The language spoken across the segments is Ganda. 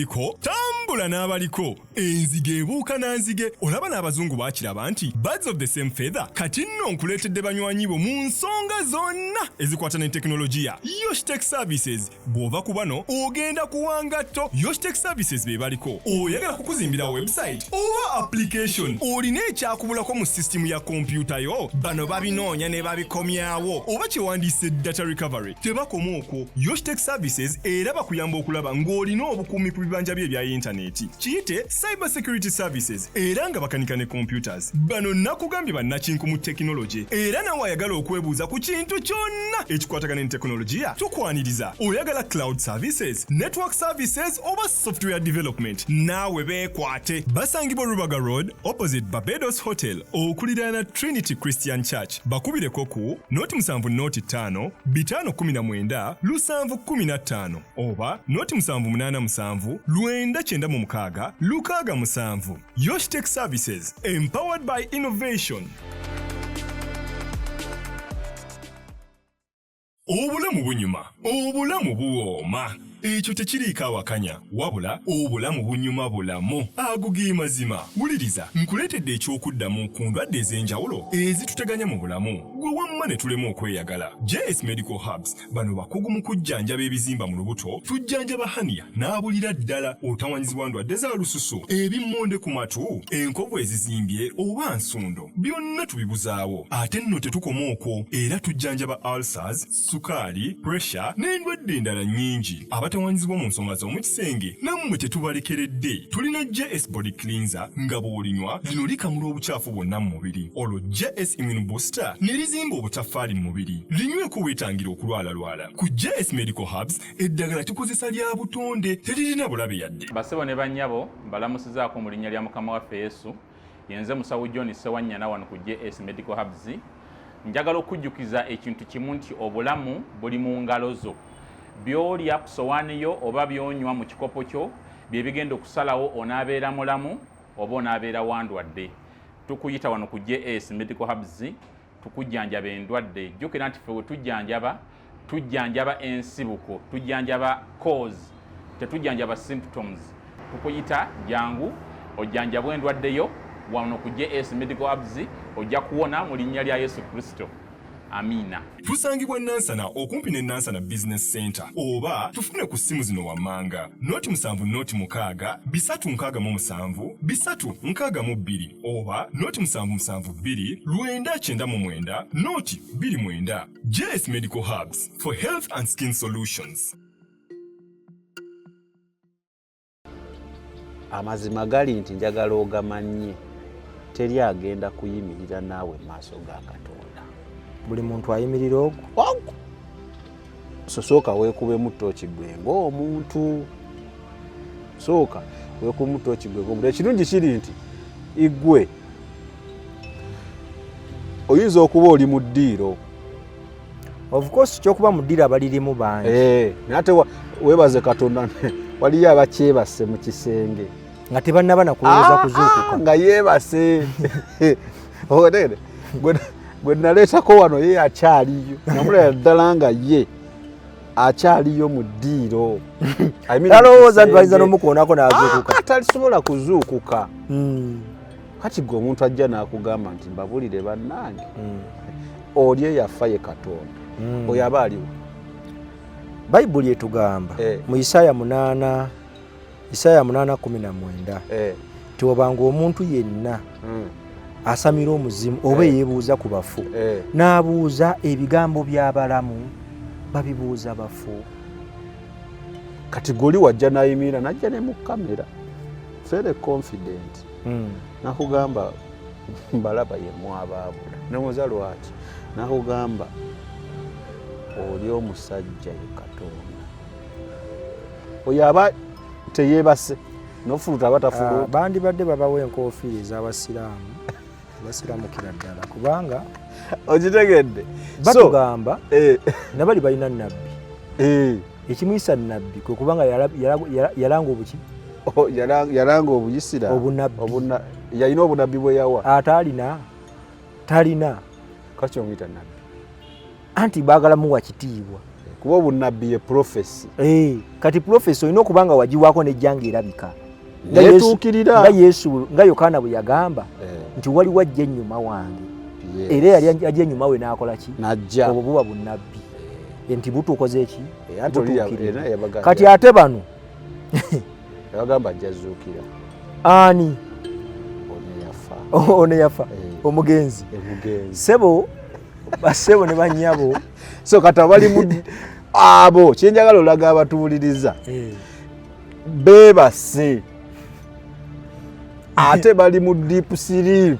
Abaliko tambula n'abaliko. Enzige ebuuka na nzige. Olaba n'abazungu baakiraba nti birds of the same feather. Kati nno nkuleetedde banywanyi bo mu nsonga zonna ezikwata ne tekinologiya. Yoshtech Services. Bw'ova ku bano ogenda kuwa ngatto. Yoshtech Services be baliko. Oyagala kukuzimbira website oba application? Olina ekyakubulako mu sisitimu ya kompyuta yo? Bano babinoonya ne babikomyawo, oba kyewandiise data recovery. Tebakoma okwo, Yoshtech Services era bakuyamba okulaba ng'olina obukuumi ku bibanja byo ebya yintaneeti, kiyite cyber security services, era nga bakanika ne computers. Bano nakugambye bannakinku mu tekinologi, era nawe ayagala okwebuuza ku kintu kyonna ekikwatagana ne tekinologiya tukwaniriza. Oyagala cloud services, network services oba software development, naawe beekwate. Basangibwa Rubaga Road, opposite Barbados Hotel, okuliraana Trinity Christian Church. Bakubireko ku 0 7 0 5 519 715 oba 0 787 996 67. Yoshtech Services, empowered by innovation. Obulamu bunyuma, obulamu buwooma, ekyo tekiriiko awakanya, wabula obulamu bunyuma bulamu. Ago ge mazima. Wuliriza, nkuleetedde eky'okuddamu ku ndwadde ez'enjawulo ezituteganya mu bulamu, gwe wamma ne tulema okweyagala. JS Medical Herbs, bano bakugu mu kujjanjaba ebizimba mu lubuto. Tujjanjaba hernia n'abulira ddala, otawanyizibwa ndwadde za lususu, ebimmonde ku matu, enkovu ezizimbye oba nsundo, byonna tubibuzaawo. Ate nno tetukoma okwo, era tujjanjaba ulcers, sukaali, pressure n'endwadde endala nnyingi. Abatawanyizibwa mu nsonga z'omu kisenge nammwe tetubalekeredde. Tulina JS Body Cleanser, nga bw'olinywa lino likamula obukyafu bwonna mu mubiri, olwo JS Immune Booster ne lizimba obutaffaali mu mubiri. Linyweko weetangira okulwalalwala. Ku JS Medical Herbs eddagala tukozesa lya butonde, teririna bulabe yadde. Basebo ne bannyabo, mbalamusizaako mu linnya lya Mukama waffe Yesu. Yenze Musawo John Sewanyana wano ku JS Medical Herbs. Njagala okujjukiza ekintu kimu nti obulamu buli mu ngalo zo. By'olya ku sowaani yo oba by'onywa mu kikopo kyo bye bigenda okusalawo onaabeera mulamu oba onaabeera wandwadde. Tukuyita wano ku JS Medical Herbs tukujjanjaba endwadde. Jjukira nti ffe we tujjanjaba, tujjanjaba ensibuko, tujjanjaba cause, tetujjanjaba symptoms. Tukuyita jangu ojjanjabwe endwadde yo wano ku JS Medical Herbs, ojja kuwona mu linnya lya Yesu Kristo. Amiina. Tusangibwa Nansana, okumpi ne Nansana Business Center, oba tufune ku ssimu zino wammanga: 0 7 0 6 367 362 oba 0 7 7 2 999 0 29. JS Medical Herbs, for health and skin solutions. Amazima gali nti njagala ogamanye, teri agenda kuyimirira naawe mu maaso ga Katonda. Buli muntu ayimirira ogwo. Ogwo. So sooka weekubemu ttooki gwe ng'omuntu, sooka weekubemu ttooki gwe ng'omuntu. Ekirungi kiri nti igwe oyinza okuba oli mu ddiiro. Of course, kyokuba mu ddiiro abalirimu bangi. Eh, naye ate weebaze Katonda, waliyo abakyebase mu kisenge nga tebannaba nakulowooza kuzuukuka. Nga yeebase. Otegedde? Gwe naleetako wano ye akyaliyo, namulaba ddala nga ye akyaliyo mu ddiiro. I mean, Talowooza nti bayinza mu kisenge. n'omukoonako n'azuukuka. Ah, talisobola kuzuukuka. Kati gwe omuntu ajja n'akugamba nti mbabulire bannange, oli eyafa ye Katonda, oyo aba aliwo? Bayibuli etugamba mu Isaaya 8, Isaaya 8:19, nti obanga omuntu yenna asamira omuzimu oba eyeebuuza ku bafu, n'abuuza ebigambo by'abalamu, babibuuza bafu. Kati gwe oli wajja n'ayimirira, najja ne mu kamera, very confident, nakugamba mbalaba ye mwabaabula. Nemuza lwaki? Nakugamba oli omusajja ye Katonda, oyo aba teyeebase nofuluta aba Ah, tafuluta. Bandibadde babawa enkofiira ez'abasiraamu, basiramukira ddala, kubanga Okitegedde? So, batugamba nabali balina nabbi. Ekimuyisa nabbi kwe kubanga yalanga obuki? Oh, yalanga obuyisira. Obunabbi. Yalina obunabbi bwe yawa. Ate alina talina. Kaki omuyita nabbi? Anti baagala muwa kitiibwa. Kuba obunnabbi ye prophecy. Kati prophecy olina okuba nga wagiwaako nejjanga erabika. Netuukirira. Nga Yesu, nga Yokaana bwe yagamba nti waliwo ajja ennyuma wange. Era yali ajja ennyuma we n'akola ki? N'ajja. Obwo buba bunnabbi. Nti butuukoze ki? Butuukirira. Kati ate bano yabagamba ajja zuukira. Ani? Ono yafa. Ono yafa. Omugenzi. Omugenzi. Ssebo, bassebo ne bannyabo. So kati abali mu abo kye njagala olaga abatuwuliriza. Beebase. Ate bali mu deep sleep.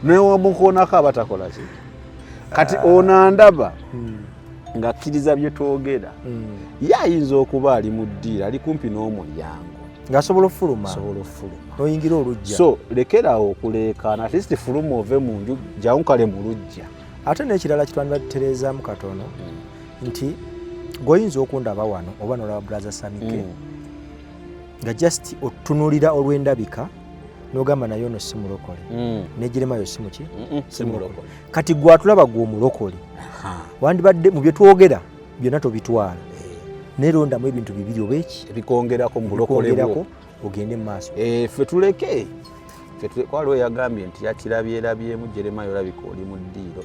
Newamukoonako abatakola ki? Kati ono andaba ng'akkiriza bye twogera. Ye ayinza okuba ali mu ddiiro, ali kumpi n'omulyango. Ng'asobola okufuluma. Asobola okufuluma. N'oyingira oluggya. So lekeraawo okuleekaana, at least fuluma ove mu nju, jjangu kale mu luggya. Ate n'ekirala kitwandibatereezaamu katono nti gw'oyinza okundaba wano oba n'olaba Brother Samike nga just otunuulira olw'endabika n'ogamba naye ono si mulokole. Ne Jeremiah si muki? Si mulokole. Kati gwe atulaba gwe omulokole. Wandibadde mu bye twogera byonna tobitwala. Naye londamu ebintu bibiri oba eki? Ebikwongerako mu bulokole bwo. Ebikwongerako ogende mu maaso. Ffe tuleke. Ffe tuleke. Waliwo eyagambye nti yakirabyerabyemu Jeremiah olabika oli mu ddiiro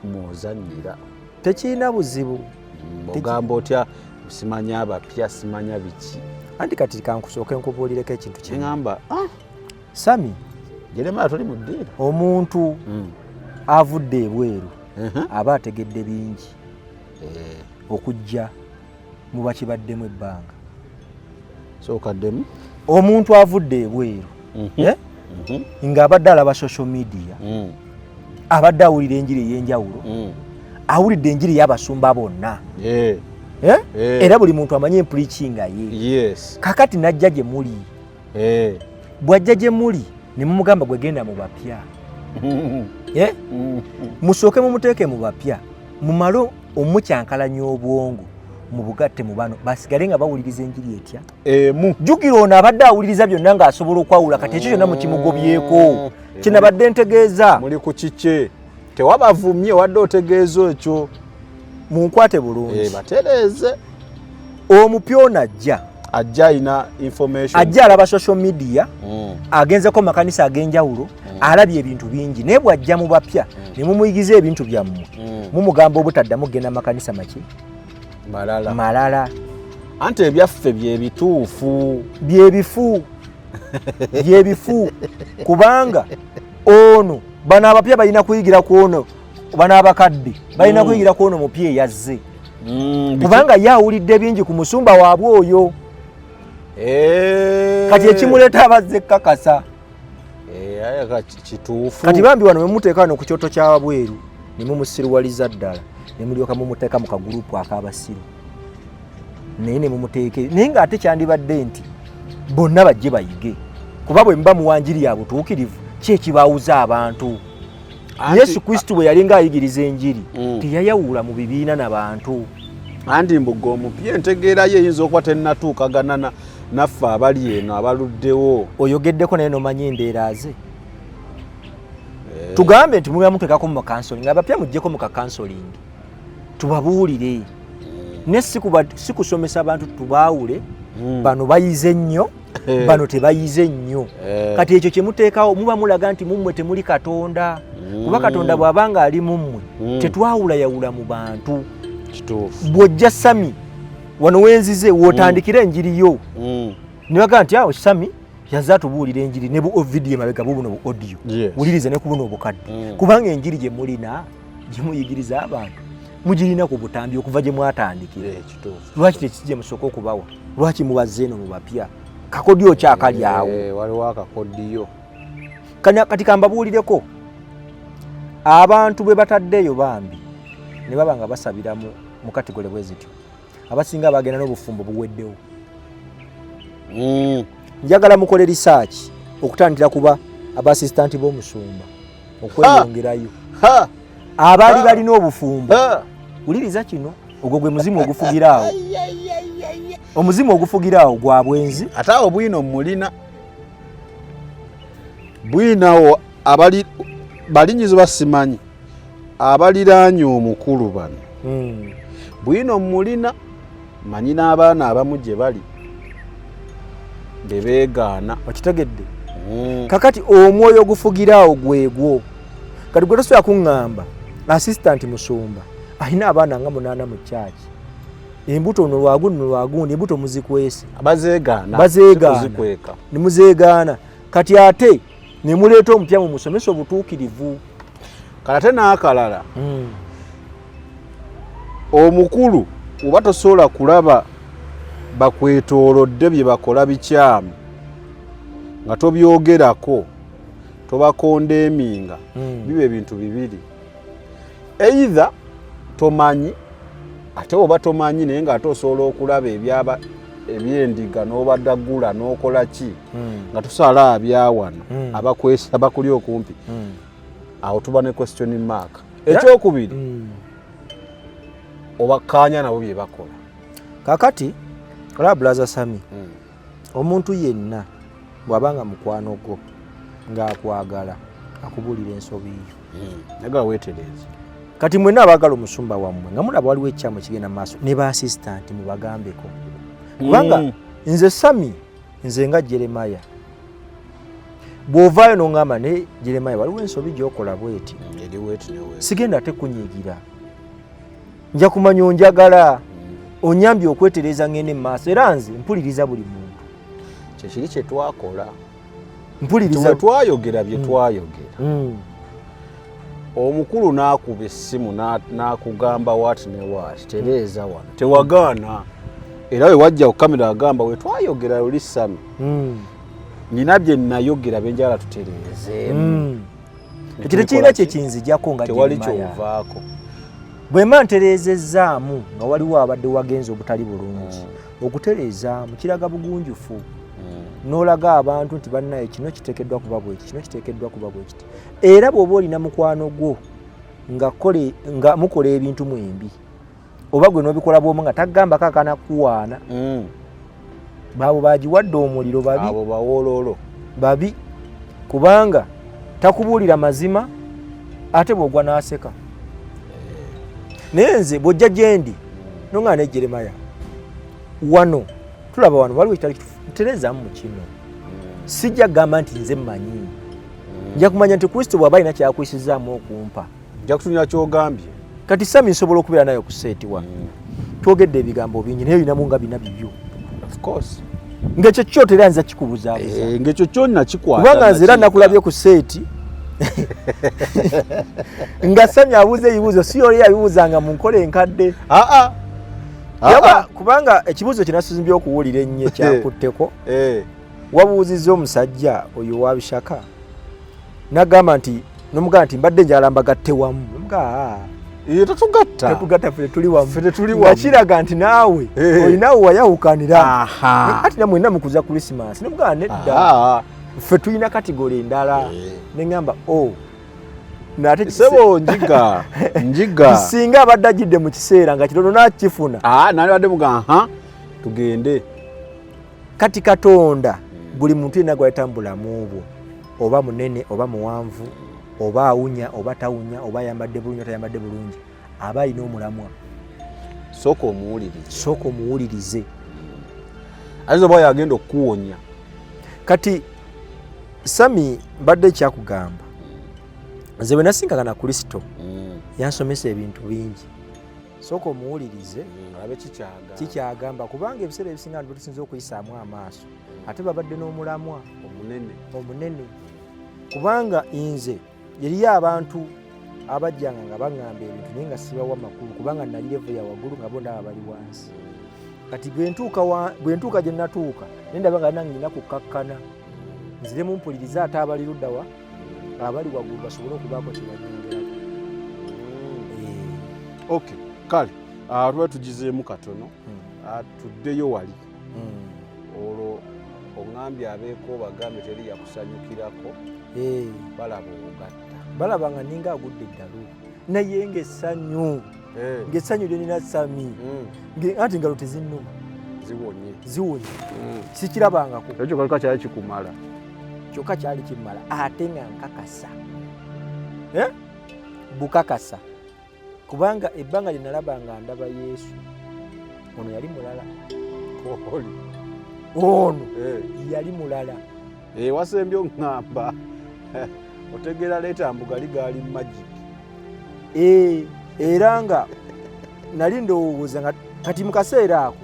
mw'ozannyira. Tekirina buzibu. Ogamba otya simanya abapya simanya biki. Anti kati kankusooke nkubuulireko ekintu kimu. Ŋŋamba, Sami, Jeremiah toli mu ddiiro. Omuntu avudde ebweru aba ategedde bingi okujja mu bakibaddemu ebbanga. Sooka ddemu. Omuntu avudde ebweru, ng'abadde alaba social media, abadde awulira enjiri ey'enjawulo, awulidde enjiri y'abasumba bonna. Era buli muntu amanyi empreachinga ye. Kakati n'ajja gye muli. Bw'ajja gye muli ne mumugamba gwe genda mu bapya. Musooke mumuteeke mu bapya, mumale omukyankalanya obwongo mubugatte mu bano basigale nga bawuliriza enjiri etya. Emu. Jjukira ono abadde awuliriza byonna ng'asobola okwawula, kati ekyo kyonna mukimugobyeko. Kye nabadde ntegeeza. Muli ku kikye. Tewabavumye wadde otegeeza ekyo. Munkwate bulungi. Batereeze. Omupya ono ajja. Ajja alina information. Ajja alaba social media, agenzeko mu makanisa ag'enjawulo, alabye ebintu bingi. Naye bw'ajja mu bapya, ne mumuyigiza ebintu byammwe, mumugamba obutaddamu kugenda mu makanisa maki? Malala. Malala. Anti ebyaffe bye bituufu. Bye bifu. Bye bifu. Kubanga ono bano abapya balina kuyigira ku ono, bano abakadde balina kuyigira ku ono mupya eyazze. Kubanga ye awulidde bingi ku musumba waabwe oyo. Kati ekimuleeta abazze kakasa. Kituufu. Kati bambi wano bwe muteeka wano ku kyoto kya wabweru ne mumusiruwaliza ddala ne mulyoka mumuteeka mu kagurupu ak'abasiru naye ne mumuteeke, naye ng'ate kyandibadde nti bonna bajje bayige, kuba bwe muba muwa njiri ya butuukirivu ki ekibaawuza abantu? Yesu Kristo bwe yali ng'ayigiriza enjiri teyayawula mu bibiina na bantu. Anti mbuga omupya entegeera ye eyinza okuba tennatuukagana naffe abali eno abaluddewo. Oyogeddeko naye n'omanya embeera ze. Tugambe nti muba muteekako mu counseling, abapya muggyeko mu kacounseling tubabuulire, ne si kusomesa abantu tubaawule, bano bayize nnyo, bano tebayize nnyo. Kati ekyo kye muteekawo muba mulaga nti mummwe temuli Katonda, kuba Katonda bw'aba nga ali mummwe tetwawulayawula mu bantu. Bw'ojja Sami wano wenzize w'otandikira enjiri yo ne bagamba nti awo Sami yazze atubuulira enjiri ne bu video emabega bubuno bu audio, wuliriza ne ku buno obukadde, kubanga enjiri gye mulina gye muyigiriza abantu mugirina ku butambi okuva gye mwatandikira. Lwaki tekisi gye musooka okubawa? Lwaki mubazze eno mu bapya? Kakodyo ki akali awo? Waliwo akakodiyo. Kati kambabuulireko, abantu bwe bataddeeyo bambi ne baba nga basabira mu category bwe zityo, abasinga bagenda n'obufumbo buweddewo. Njagala mukole research okutandikira kuba abasistanti b'omusumba okweyongerayo abaali balina obufumbo. Wuliriza kino, ogwo gwe muzimu ogufugira awo, omuzimu ogufugira awo gwa bwenzi. Ate awo bwino mulina bwinawo abali balinyizo basimanyi abaliraanye omukulu bano. Bwino mulina manyi n'abaana abamu gye bali bebeegaana. Okitegedde? Kakati omwoyo ogufugiraawo gwegwo. Kati gwe tosobola kuŋŋamba assistant musumba alina abaana nga 8 mu kyaki, embuto ono lwagundi no lwagundi, embuto muzikwese. Bazeegaana. Bazeegaana. Sikuzikweka. Nemuzeegaana. Kati ate nemuleeta omupya mumusomesa obutuukirivu. Kale ate n'akalala, omukulu oba tosobola kulaba bakwetoolodde bye bakola bikyamu nga tobyogerako, tobakondeeminga, biba ebintu bibiri. Either tomanyi, ate oba tomanyi naye ng'ate osobola okulaba ebyaba ebyendiga n'obadagula n'okola ki, nga tosobola abyawano abakwesa abakuli okumpi, awo tuba ne question mark. Ekyokubiri, obakkaanya nabo bye bakola. Kakati olaba Brother Sami, omuntu yenna bw'aba nga mukwano gwo ng'akwagala akubuulira ensobi yo. Njagala weetereeze. Kati mwenna abaagala omusumba wammwe nga mulaba waliwo ekyamu ekigenda mu maaso, ne ba assistant mubagambeko, kubanga nze Sami, nze nga Jeremaya, bw'ovaayo n'oŋŋamba ne Jeremaya waliwo ensobi gy'okola bweti, sigenda ate kunyiigira, nja kumanya onjagala, onyambye okwetereeza ngende mu maaso. Era nze mpuliriza buli muntu. Kyekiri kye twakola. Mpuliriza. Twayogera bye twayogera, omukulu n'akuba essimu n'akugamba waati ne waati, tereeza wano, tewagaana. Era we wajja ku kamera agamba we twayogera luli, Sami, nina bye nayogera byenjagala tutereezeemu. Ekyo tekirina kyekinzijako nga tewali Jeremiah. Kyovaako. Bwe mba ntereezezzaamu nga waliwo abadde wagenza obutali bulungi, okutereezaamu kiraga bugunjufu, n'olaga abantu nti bannaye kino kiteekeddwa kuba bweki, kino kiteekeddwa kuba bwe kiti. Era bw'oba olina mukwano gwo nga mukola ebintu mwembi, oba gwe n'obikola bw'omu nga tagambako akana kuwaana, baabo bagiwadde omuliro babi. Abo bawoololo. Babi, kubanga takubuulira mazima, ate bw'ogwa n'aseka. Naye nze bw'ojja gye ndi nonga ne Jeremaya, wano tulaba wano waliwo ekitali kituufu, ntereezaamu mu kino. Sijja kugamba nti nze mmanyi, nja kumanya nti Kristo bw'aba alina kyakuyisizaamu okumpa. Nja kutunira kyogambye. Kati Sami nsobola okubeera naye ku set wano, twogedde ebigambo bingi, naye olinamu nga bina bibyo. Of course. Ng'ekyo kyo tera nza kikubuzaabuza. Eh, ng'ekyo kyo nakikwata. Kubanga nze era nakulabye ku set nga Sami abuuza ebibuuzo, si oli yabibuuzanga mu nkola enkadde. Aa. Yaba kubanga ekibuuzo kye nasuzimbye okuwulira ennyo kyakutteko, wabuuzizza omusajja oyo wabishaka nagamba nti nomugamba nti mbadde njala mbagatte wamu, nomugaa Tetugatta. Tetugatta, ffe tuli wamu. Ffe tetuli Nga wamu. kiraga nti naawe olinawe wayawukanira. Ati namwe mukuza Christmas, nomugamba nedda, ffe tulina category endala. Neŋŋamba o nate Sebo, njiga njiga. Singa abadde ajjidde mu kiseera nga kitono nakifuna. Nalibadde muga ha tugende. Kati Katonda buli muntu yenna gwayita mu bulamu bwo, oba munene oba muwanvu, oba awunya oba tawunya, oba ayambadde bulungi oba tayambadde bulungi, aba alina omulamwa. Sooka omuwulirize. Sooka omuwulirize. Ayinza oba yagenda okukuwonya. Kati Sami, mbadde kyakugamba, nze bwe nasinkana Kristo yansomesa ebintu bingi. Sooka omuwulirize. Alabe kikyagamba. Kikyagamba, kubanga ebiseera ebisinga abantu betusinza okuyisaamu amaaso ate babadde n'omulamwa omunene. Omunene, kubanga nze eriyo abantu abajjanga nga baŋŋamba ebintu naye nga sibawa makulu, kubanga nali level ya waggulu nga bo ndaba bali wansi. Kati bwe ntuuka gye natuuka, naye ndaba nga nange nina kukkakkana nziremu mpulirize ate abali luddawa abali waggulu basobole okubaako kye banyongerako. Okay, kale tuba tugizeemu katono. Tuddeyo wali olwo oŋŋambye abeeko obagambye teri yakusanyukirako. Balaba obugatta. Balaba nga ninga agudde eddalu, naye ng'essanyu ng'essanyu lyenina Sami, anti ngalo tezinnuma. Ziwonye. Ziwonye, sikirabangako. Ekyo kalika kyali kikumala. Kyokka kyali kimmala, ate nga nkakasa, bukakasa. Kubanga ebbanga lye nalaba nga ndaba Yesu, ono yali mulala. Oli. Ono yali mulala. Wasembye oŋŋamba otegeera leeta mbu gali gaali magic. Era nga nali ndowooza nga kati mu kaseera ako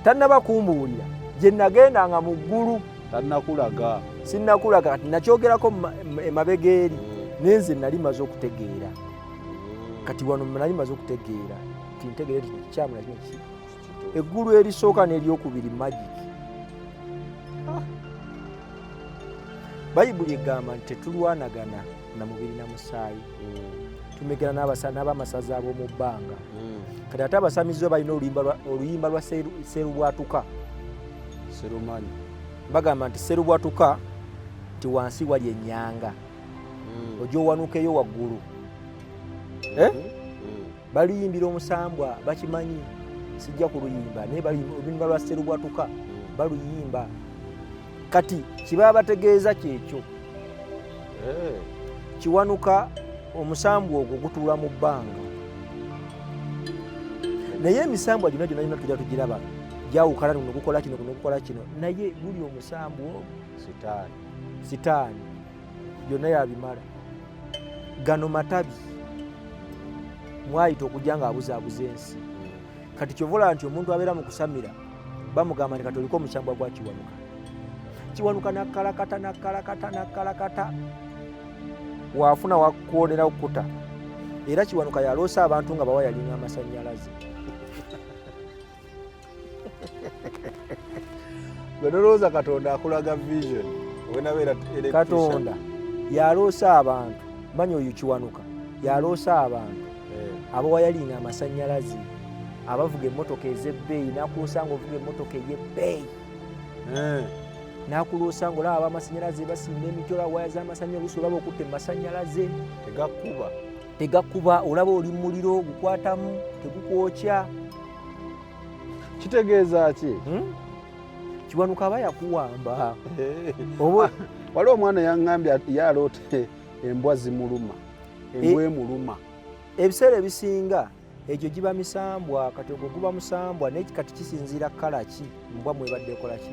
tannaba kumbuulira gye nagendanga mu ggulu. Tannakulaga. Sinnakulaga. Kati nakyogerako emabega eri, naye nze nali maze okutegeera. Kati wano nali maze okutegeera nti ntegeera nti kino kikyamu na kino ki. Eggulu erisooka n'eryokubiri magic. Bayibuli egamba nti tetulwanagana na mubiri na musaayi, tumegera n'abamasaza ab'omu bbanga. Kati ate abasamizi bo balina oluyimba lwa serubwatuka. Serumanyi. Bagamba nti serubwatuka nti wansi wali ennyanga, ojja owanukeyo waggulu. Baluyimbira omusambwa, bakimanyi, sijja kuluyimba, naye oluyimba lwa serubwatuka baluyimba. Kati kibaba bategeeza kyekyo. Kiwanuka omusambwa ogwo gutuula mu bbanga, naye emisambwa gyonna gyonna gyonna tujja tugiraba gyawukana, guno gukola kino, guno gukola kino, naye guli omusambwa ogwo Sitaani. Sitaani byonna yabimala. Gano matabi mwayita okujja nga abuzaabuza ensi. Kati kyova olaba nti omuntu abeera mu kusamira bamugamba nti kati oliko omusambwa gwa Kiwanuka. Kiwanuka nakkalakata nakkalakata nakkalakata, waafuna wakuwonera okukuta. Era Kiwanuka yaloosa abantu nga bawa yalinga amasannyalaze. Gwe nolowooza Katonda akulaga vision wenabeera electrician. Katonda yaloosa abantu, manya oyo Kiwanuka yaloosa abantu abawayalinga amasannyalaze, abavuga emmotoka ez'ebbeeyi, n'akuloosa ng'ovuga emmotoka ey'ebbeeyi. N'akuloosa ng'olaba ab'amasannyalaze basimba emiti, olaba waya z'amasannyalaze, oluusi olaba okutta emasannyalaze. Tegakuba. Tegakuba, olaba oli mu muliro gukwatamu tegukwokya. Kitegeeza ki? Kiwanuka aba yakuwamba. Oba waliwo omwana yaŋŋambye ye aloota embwa zimuluma, embwa emuluma. Ebiseera ebisinga egyo giba misambwa. Kati ogwo guba musambwa, naye kati kisinziira kala ki mbwa mwebadde ekola ki.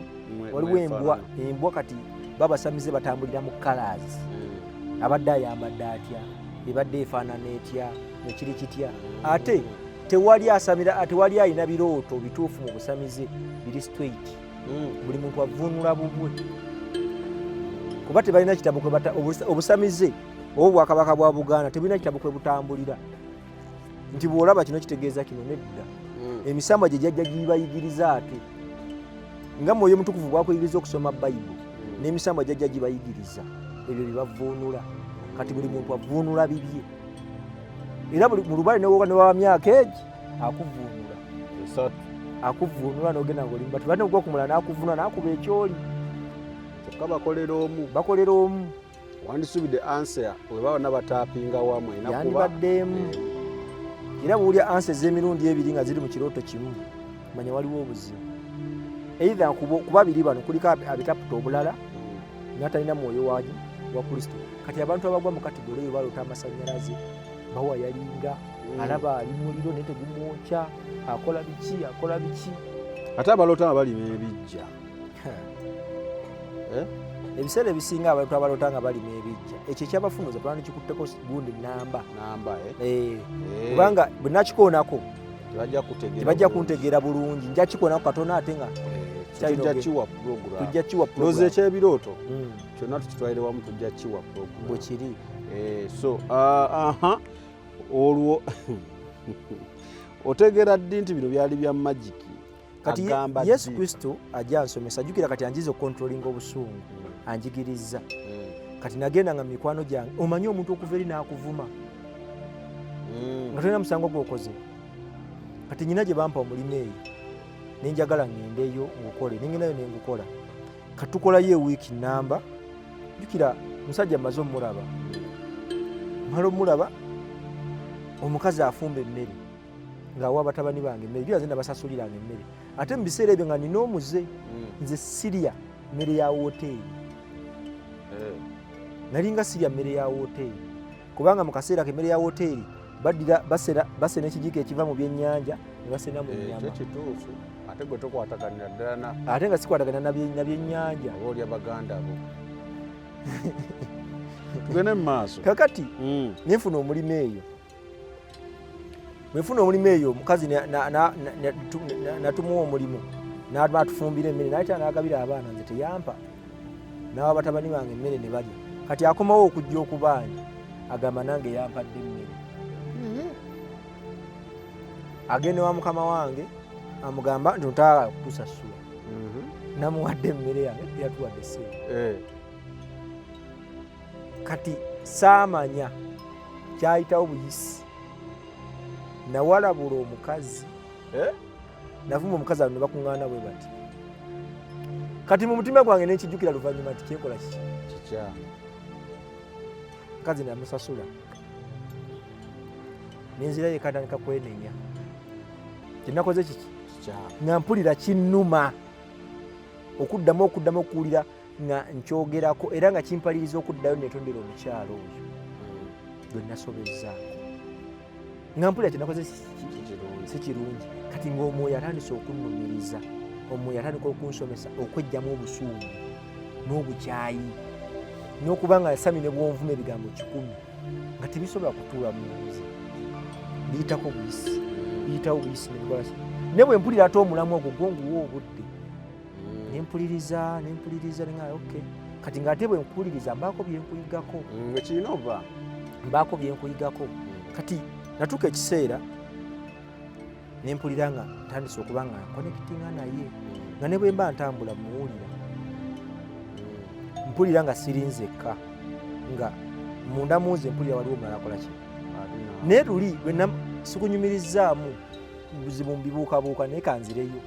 Waliwo embwa kati babasamize batambulira mu colors. Abadde ayambadde atya, ebadde efaanana etya, nekiri kitya. Ate tewali asamira, tewali alina birooto bituufu mu busamize biri straight. Buli muntu avvuunula bubwe, kuba tebalina kitabo kwe obusamize oba obwakabaka bwa Buganda tebulina kitabo kwe butambulira nti bw'olaba kino kitegeeza kino, nedda. Emisambwa gye gyajja gibayigiriza, ate nga Mwoyo Mutukuvu bwakuyigiriza okusoma Bayibuli, n'emisambwa gyajja gibayigiriza ebyo bye bavuunula. Kati buli muntu avuunula bibye, era buli mu lubale newaba myaka egi akuvuunula. 3. Akuvuunula n'ogenda ng'oli mubati bate ogwa kumulala n'akuvuunula n'akuba ekyoli. Kyokka bakolera omu. Bakolera omu. Wandisubidde answer bwe baba nabatapinga wamu erina kuba yandibaddeemu. Era bw'olya answer ez'emirundi ebiri nga ziri mu kirooto kimu, manya waliwo obuzibu. Either ku babiri bano kuliko abitaputa obulala n'atalina mwoyo wa Kristo. Kati abantu abagwa mu category eyo baloota amasannyalaze, bawa yalinga alaba ali muliro naye tegumwokya, akola biki, akola biki. Ate abaloota nga balima ebijja. Ebiseera ebisinga abantu abaloota nga balima ebijja, ekyo ekyabafunuza twandikikutteko gundi namba. Namba, eh? Kubanga bwe nakikoonako tebajja kutegeera tebajja bulungi. Kuntegeera bulungi. Nja kikoonako katono ate nga Tujja kiwa program. Tujja kiwa Ndowooza program. ekyebirooto kyonna tukitwalire wamu, tujja kiwa program. Bwe kiri. So aha, olwo otegeera ddi nti bino byali bya magic? Kati Agamba Yesu ddi? Kristo ajja ansomesa. Jjukira kati anjiza okucontrollinga obusungu, anjigiriza. Kati nagenda nga mikwano gyange, omanyi omuntu okuva eri n'akuvuma nga tolina musango gwokoze. Kati nyina gye bampa omulimu eyo, nenjagala ŋŋendeyo ngukole, nengendayo nengukola. Kati tukolayo ewiiki namba. Jjukira musajja mmaze omulaba, mala omulaba omukazi afumba emmere ng'awa batabani bange emmere. Jjukira nze nabasasuliranga emmere, ate mu biseera ebyo nga nina omuze, nze sirya mmere ya woteeri. Nalinga sirya mmere ya woteeri kubanga mu kaseera ke emmere ya woteeri Baddira basena ekijiiko ekiva mu byennyanja ne basena mu eh, nnyama. Kituufu, ate gwe tokwataganira ddala na ate nga sikwatagana na byennyanja. Oba olya baganda bo. Tugende mu maaso. Kakati nenfuna omulimu eyo, bwenfuna omulimu eyo, omukazi natumuwa omulimu, natufumbira emmere, nayita nagabira abaana, nze teyampa, nawa batabani bange emmere ne balya. Kati akomawo okujja okubanja, agamba nange yampadde emmere. Agenda wa mukama wange, amugamba nti ntagala kukusasula, namuwadde emmere yange, yatuwadde sente. Kati saamanya kyayitawo buyisi, nawalabula omukazi, Eh? navuma omukazi, abo ne bakuŋŋaana bwe bati. Kati mu mutima gwange nenkijjukira luvannyuma nti kyekola kiki? Kikyamu. Mukazi namusasula, nenzirayo ekatandika kwenenya kyenakoze kiki? Kikyamu. Nga mpulira kinnuma okuddamu okuwulira nga nkyogerako, era nga kimpaliriza okuddayo netondera omukyalo oyo gwe nasobezzaako, nga mpulira kyenakoze Kikirungi. si kirungi. Kati ng'omwoyo atandise okunnumiriza, omwoyo atandika okunsomesa okwejjamu obusungu n'obukyayi n'okuba nga sami ne bwonvuma ebigambo 100 nga tebisobola kutuula mu nze, biyitako buyisi, biyitawo buyisi nebikola ki. Ne bwe mpulira ate omulamu ogwo gwo nguwa obudde, nempuliriza, nempuliriza, nenga ok. Kati ng'ate bwe nkuwuliriza mbaako byenkuyigako. Ekirina ova. Mbaako byenkuyigako. Kati natuuka ekiseera nempulira nga ntandise okuba nga nkonekitinga naye, nga ne bwe mba ntambula muwulira, mpulira nga siri nzekka, nga munda munze mpulira waliwo omulala akola ki. Naye luli lwe sikunyumirizzaamu buzibu, mbibuukabuuka, naye kanzireyo.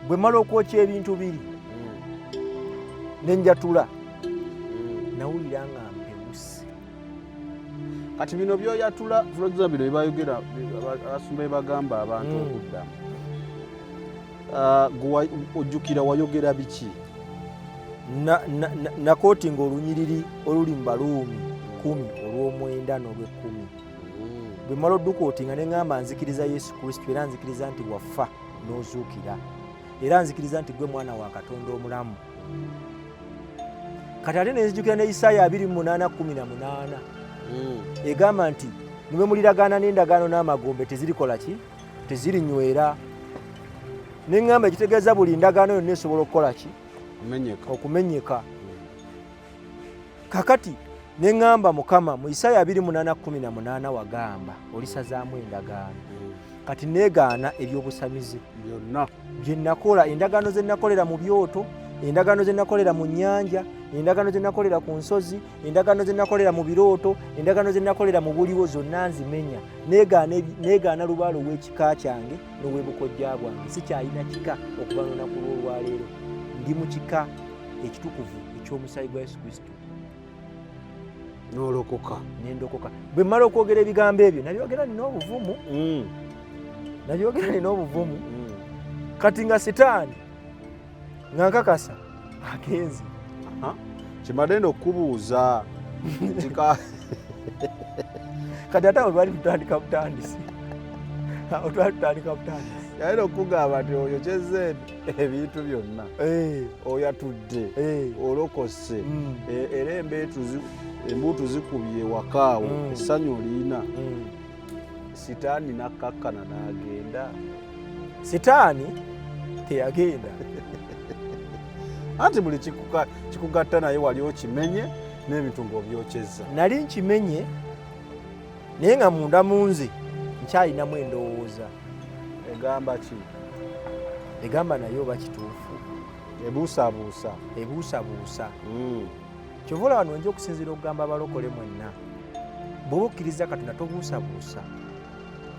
Bwe mmala okwokya ebintu biri nenjatula, nawulira nga mpemuse. Kati bino byoyatula, for example, bino byebayogera abasumba, bebagamba abantu okuddamu. Ah, gwe ojjukira wayogera biki? Nakootinga olunyiriri oluli mu Baluumi 10 olw'omwenda n'olw'ekkumi. Bwe mmala oddukootinga ne ŋŋamba, nzikiriza Yesu Kristo, era nzikiriza nti wafa n'ozuukira, era nzikiriza nti gwe mwana wa Katonda omulamu. Kati ate nenzijukira ne Isaaya 28:18, egamba nti niwe muliragaana n'endagaano n'amagombe tezirikola ki? Tezirinywera. Neŋŋamba ekitegeeza buli ndagaano yonna esobola okukola ki? Kumenyeka. Okumenyeka. Kakati neŋŋamba, Mukama, mu Isaaya 28:18 wagamba olisazaamu endagaano. Kati neegaana ebyobusamize byonna bye nakola, endagaano ze nakolera mu byoto, endagaano ze nakolera mu nnyanja, endagaano ze nakolera ku nsozi, endagaano ze nakolera mu birooto, endagaano ze nakolera mu buliwo, zonna nzimenya. Neegaana lubaalo ow'ekika kyange n'ow'ebukojja bwange. Sikyalina kika okuva lunaku lw'olwaleero. Ndi mu kika ekitukuvu eky'omusaayi gwa Yesu Kristo. N'olokoka. Nendokoka. Bwe mmala okwogera ebigambo ebyo, nabyogera nina obuvumu, nabyogera nina obuvumu. Kati nga sitaani nga nkakasa agenze. Kimadde nda okukubuuza nti Kati ate awo twali tutandika butandisi, awo twali tutandika butandisi. Yalina okukugamba nti oyo kyeze ebintu byonna, oyatudde, olokose, era embuutu zikubye ewakaawo, essanyu olina, sitaani nakkakkana n'agenda. Sitaani teyagenda. Anti buli kikugatta naye wali okimenye n'ebintu ng'obyokyezza. Nali nkimenye, naye nga munda mu nze nkyalinamu endowooza. Egamba ki? Egamba naye oba kituufu. Ebuusabuusa. Ebuusabuusa. Kyova olaba nonja okusinziira okugamba abalokole mwenna, bw'oba okkiriza Katonda tobuusabuusa.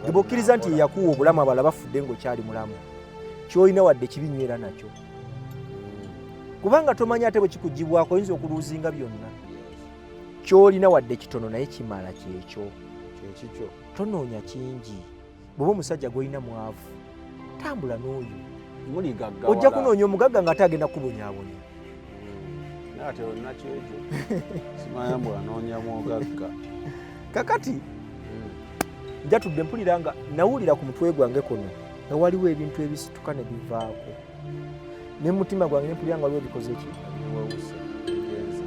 Bw'oba okkiriza nti yeyakuwa obulamu, abalala bafudde ng'okyali mulamu, ky'olina wadde kibi nywera nakyo, kubanga tomanyi ate bwe kikugibwako oyinza okuluuzinga byonna. Ky'olina wadde kitono naye kimala, kyekyo. Kyekikyo. Tonoonya kingi. Bw'oba omusajja gw'olina mwavu, tambula n'oyo. Muligaggawala. Ojja kunoonya omugagga ng'ate agenda kukubonyaabonya. Naye ate olina kyekyo simanya mbu anoonya mugagga. Kakati Njatudde mpulira nga nawulira ku mutwe gwange kuno nga waliwo ebintu ebisituka ne bivaako, ne mutima gwange ne mpulira nga waliwo ebikoze ki. Wewuse genze.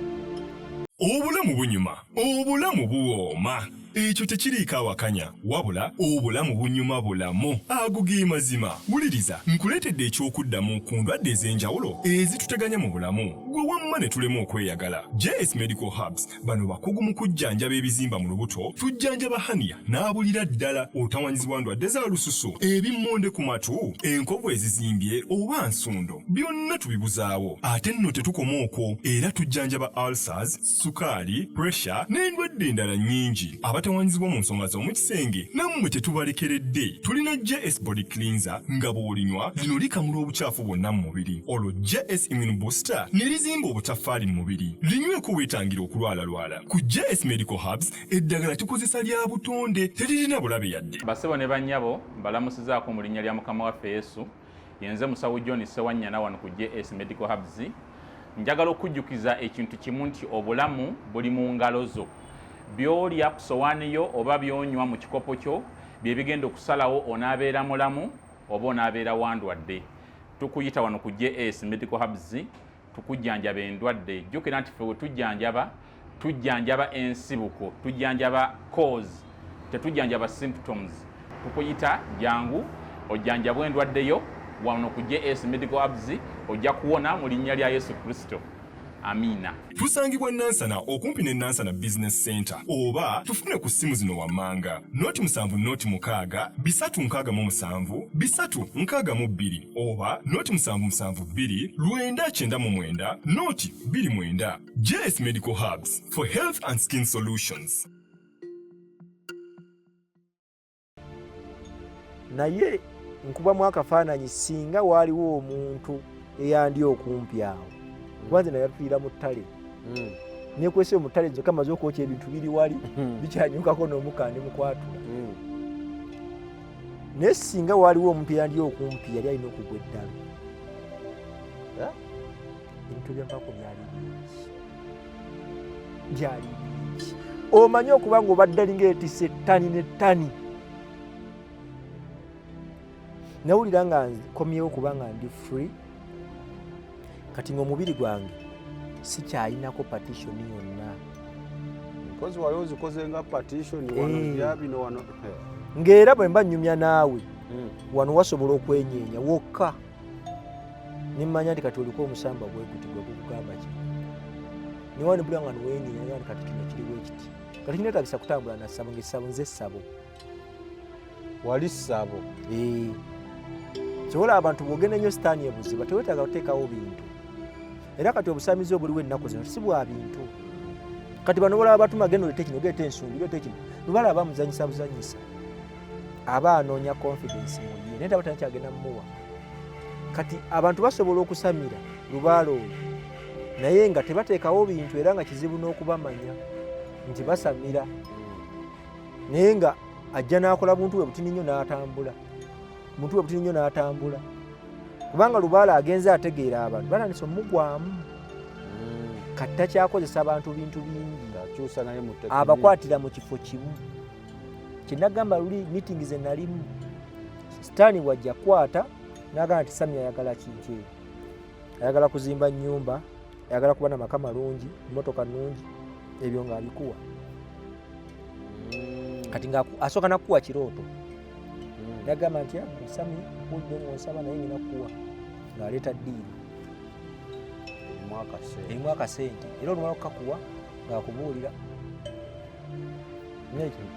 Obulamu bunyuma, obulamu buwooma. Ekyo tekiriiko awakanya, wabula obulamu bunyuma bulamu. Ago ge mazima. Wuliriza, nkuleetedde eky'okuddamu ku ndwadde ez'enjawulo ezituteganya mu bulamu. Gwe wamma ne tulema okweyagala. JS Medical Herbs bano bakugu mu kujjanjaba ebizimba mu lubuto, tujjanjaba hernia n'abulira ddala, otawanyizibwa ndwadde za lususu, ebimmonde ku matu, enkovu ezizimbye oba nsundo, byonna tubibuzaawo. Ate nno tetukoma okwo, era tujjanjaba ulcers, sukaali, pressure n'endwadde endala nnyingi. Abatawanyizibwa mu nsonga z'omu kisenge nammwe tetubalekeredde. Tulina JS Body Cleanser nga bw'olinywa lino likamula obukyafu bwonna mu mubiri, olwo JS Immune Booster ne lizimba obutaffaali mu mubiri. Linyweko weetangira okulwalalwala. Ku JS Medical Herbs eddagala tukozesa lya butonde, teririna bulabe yadde. Basebo ne bannyabo, mbalamusizaako mu linnya lya Mukama waffe Yesu. Yenze musawo John Ssewanyana wano ku JS Medical Herbs. Njagala okujjukiza ekintu kimu nti obulamu buli mu ngalo zo. By'olya ku sowaani yo oba by'onywa mu kikopo kyo bye bigenda okusalawo onaabeera mulamu oba onaabeera wandwadde. Tukuyita wano ku JS Medical Herbs tukujjanjaba endwadde. Jjukira nti ffe we tujjanjaba, tujjanjaba ensibuko, tujjanjaba cause, tetujjanjaba symptoms. Tukuyita jangu ojjanjabwe endwadde yo wano ku JS Medical Herbs, ojja kuwona mu linnya lya Yesu Kristo. Amiina. Tusangibwa Nansana okumpi ne Nansana Business Center, oba tufune ku ssimu zino wammanga: 0 7 0 6 367 362 oba 0 7 7 2 999 0 29. JS Medical Herbs for health and skin solutions. Naye nkubamu akafaananyi, singa waaliwo omuntu eyandi okumpi awo, kuba nze nayatulira mu ttale, nekwese mu ttale nzokka, maze okwokya ebintu biri wali bikyanyukako n'omukka ndi mukwatula. Naye singa waaliwo omuntu eyandi okumpi, yali alina okugwa eddalu. Eh? Ebintu byampako byali bingi, byali bingi. Omanyi okuba nga obadde alinga etisse ettani n'ettani, nawulira nga nkomyewo kuba nga ndi free. Kati nga omubiri gwange sikyayinako partition yonna. Mpozi wali ozikoze nga partition wano. Eh. Bya bino wano. Ng'era bwe mba nnyumya naawe, wano wasobola okwenyeenya wokka, nemmanya nti kati oliko omusamba gwe guti gwe gukugamba ki, niwanibula nga niwenyeenya nti kati kino kiriwo ekiti, kati kinetagisa kutambula na ssabo, ngaessabo nze ssabo. Wali ssabo. Eh. Kyobola abantu bwogenda ennyo sitaani ebuziba, tewetaaga kuteekawo bintu. Era kati obusamizi obuliwo ennaku zino si bwa bintu. Kati bano bolaba batuma, genda olete kino, geeta ensumbi, leeta kino, lubalaba bamuzanyisa buzanyisa, aba anoonya confidence mu ye, naye taba tanakyagenda mumuwa. Kati abantu basobola okusamira lubaala oyo naye nga tebateekawo bintu, era nga kizibu n'okubamanya nti basamira, naye nga ajja n'akola buntu bwe butini nnyo n'atambula, muntu bwe butini nnyo n'atambula, kubanga lubaala agenze ategeera abantu batandise omugwamu. Kati takyakozesa abantu bintu bingi. Akyusa naye mu technique. Abakwatira mu kifo kimu. Kyenagamba luli, meeting ze nalimu, sitaani wajja kwata n'agamba nti Sami ayagala kintu eyo, ayagala kuzimba nnyumba, ayagala kuba na maka malungi, motoka nnungi, ebyo ng'abikuwa. Kati nga asooka nakukuwa kirooto, nagamba nti, "Ah, Sami, mpulidde ng'onsaba, naye ngina kukuwa," ng'aleeta deal. Erimu akasente. Erimu akasente, era olumala okukakuwa ng'akubuulira.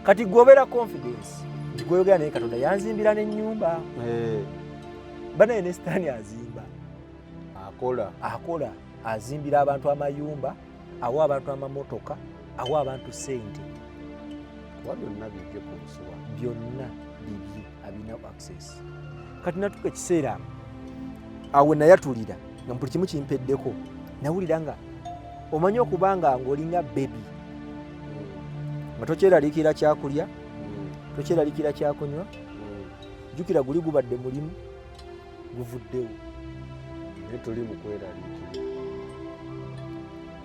Kati gwobeera confidence nti gweyogera naye Katonda yanzimbira n'ennyumba. Eh, banaye ne sitaani azimba. Akola. Akola, azimbira abantu amayumba, awa abantu amamotoka, awa abantu sente. Kuba byonna bijje ku nsi wano. Byonna bibye, abina access. Kati natuuka ekiseera awe nayatulira nga buli kimu kimpeddeko, nawulira nga omanyi okuba nga ng'olinga baby, nga tokyeraliikirira kyakulya, tokyeraliikirira kyakunywa. Jjukira guli gubadde mulimu guvuddewo. Naye toli mu kweraliikirira.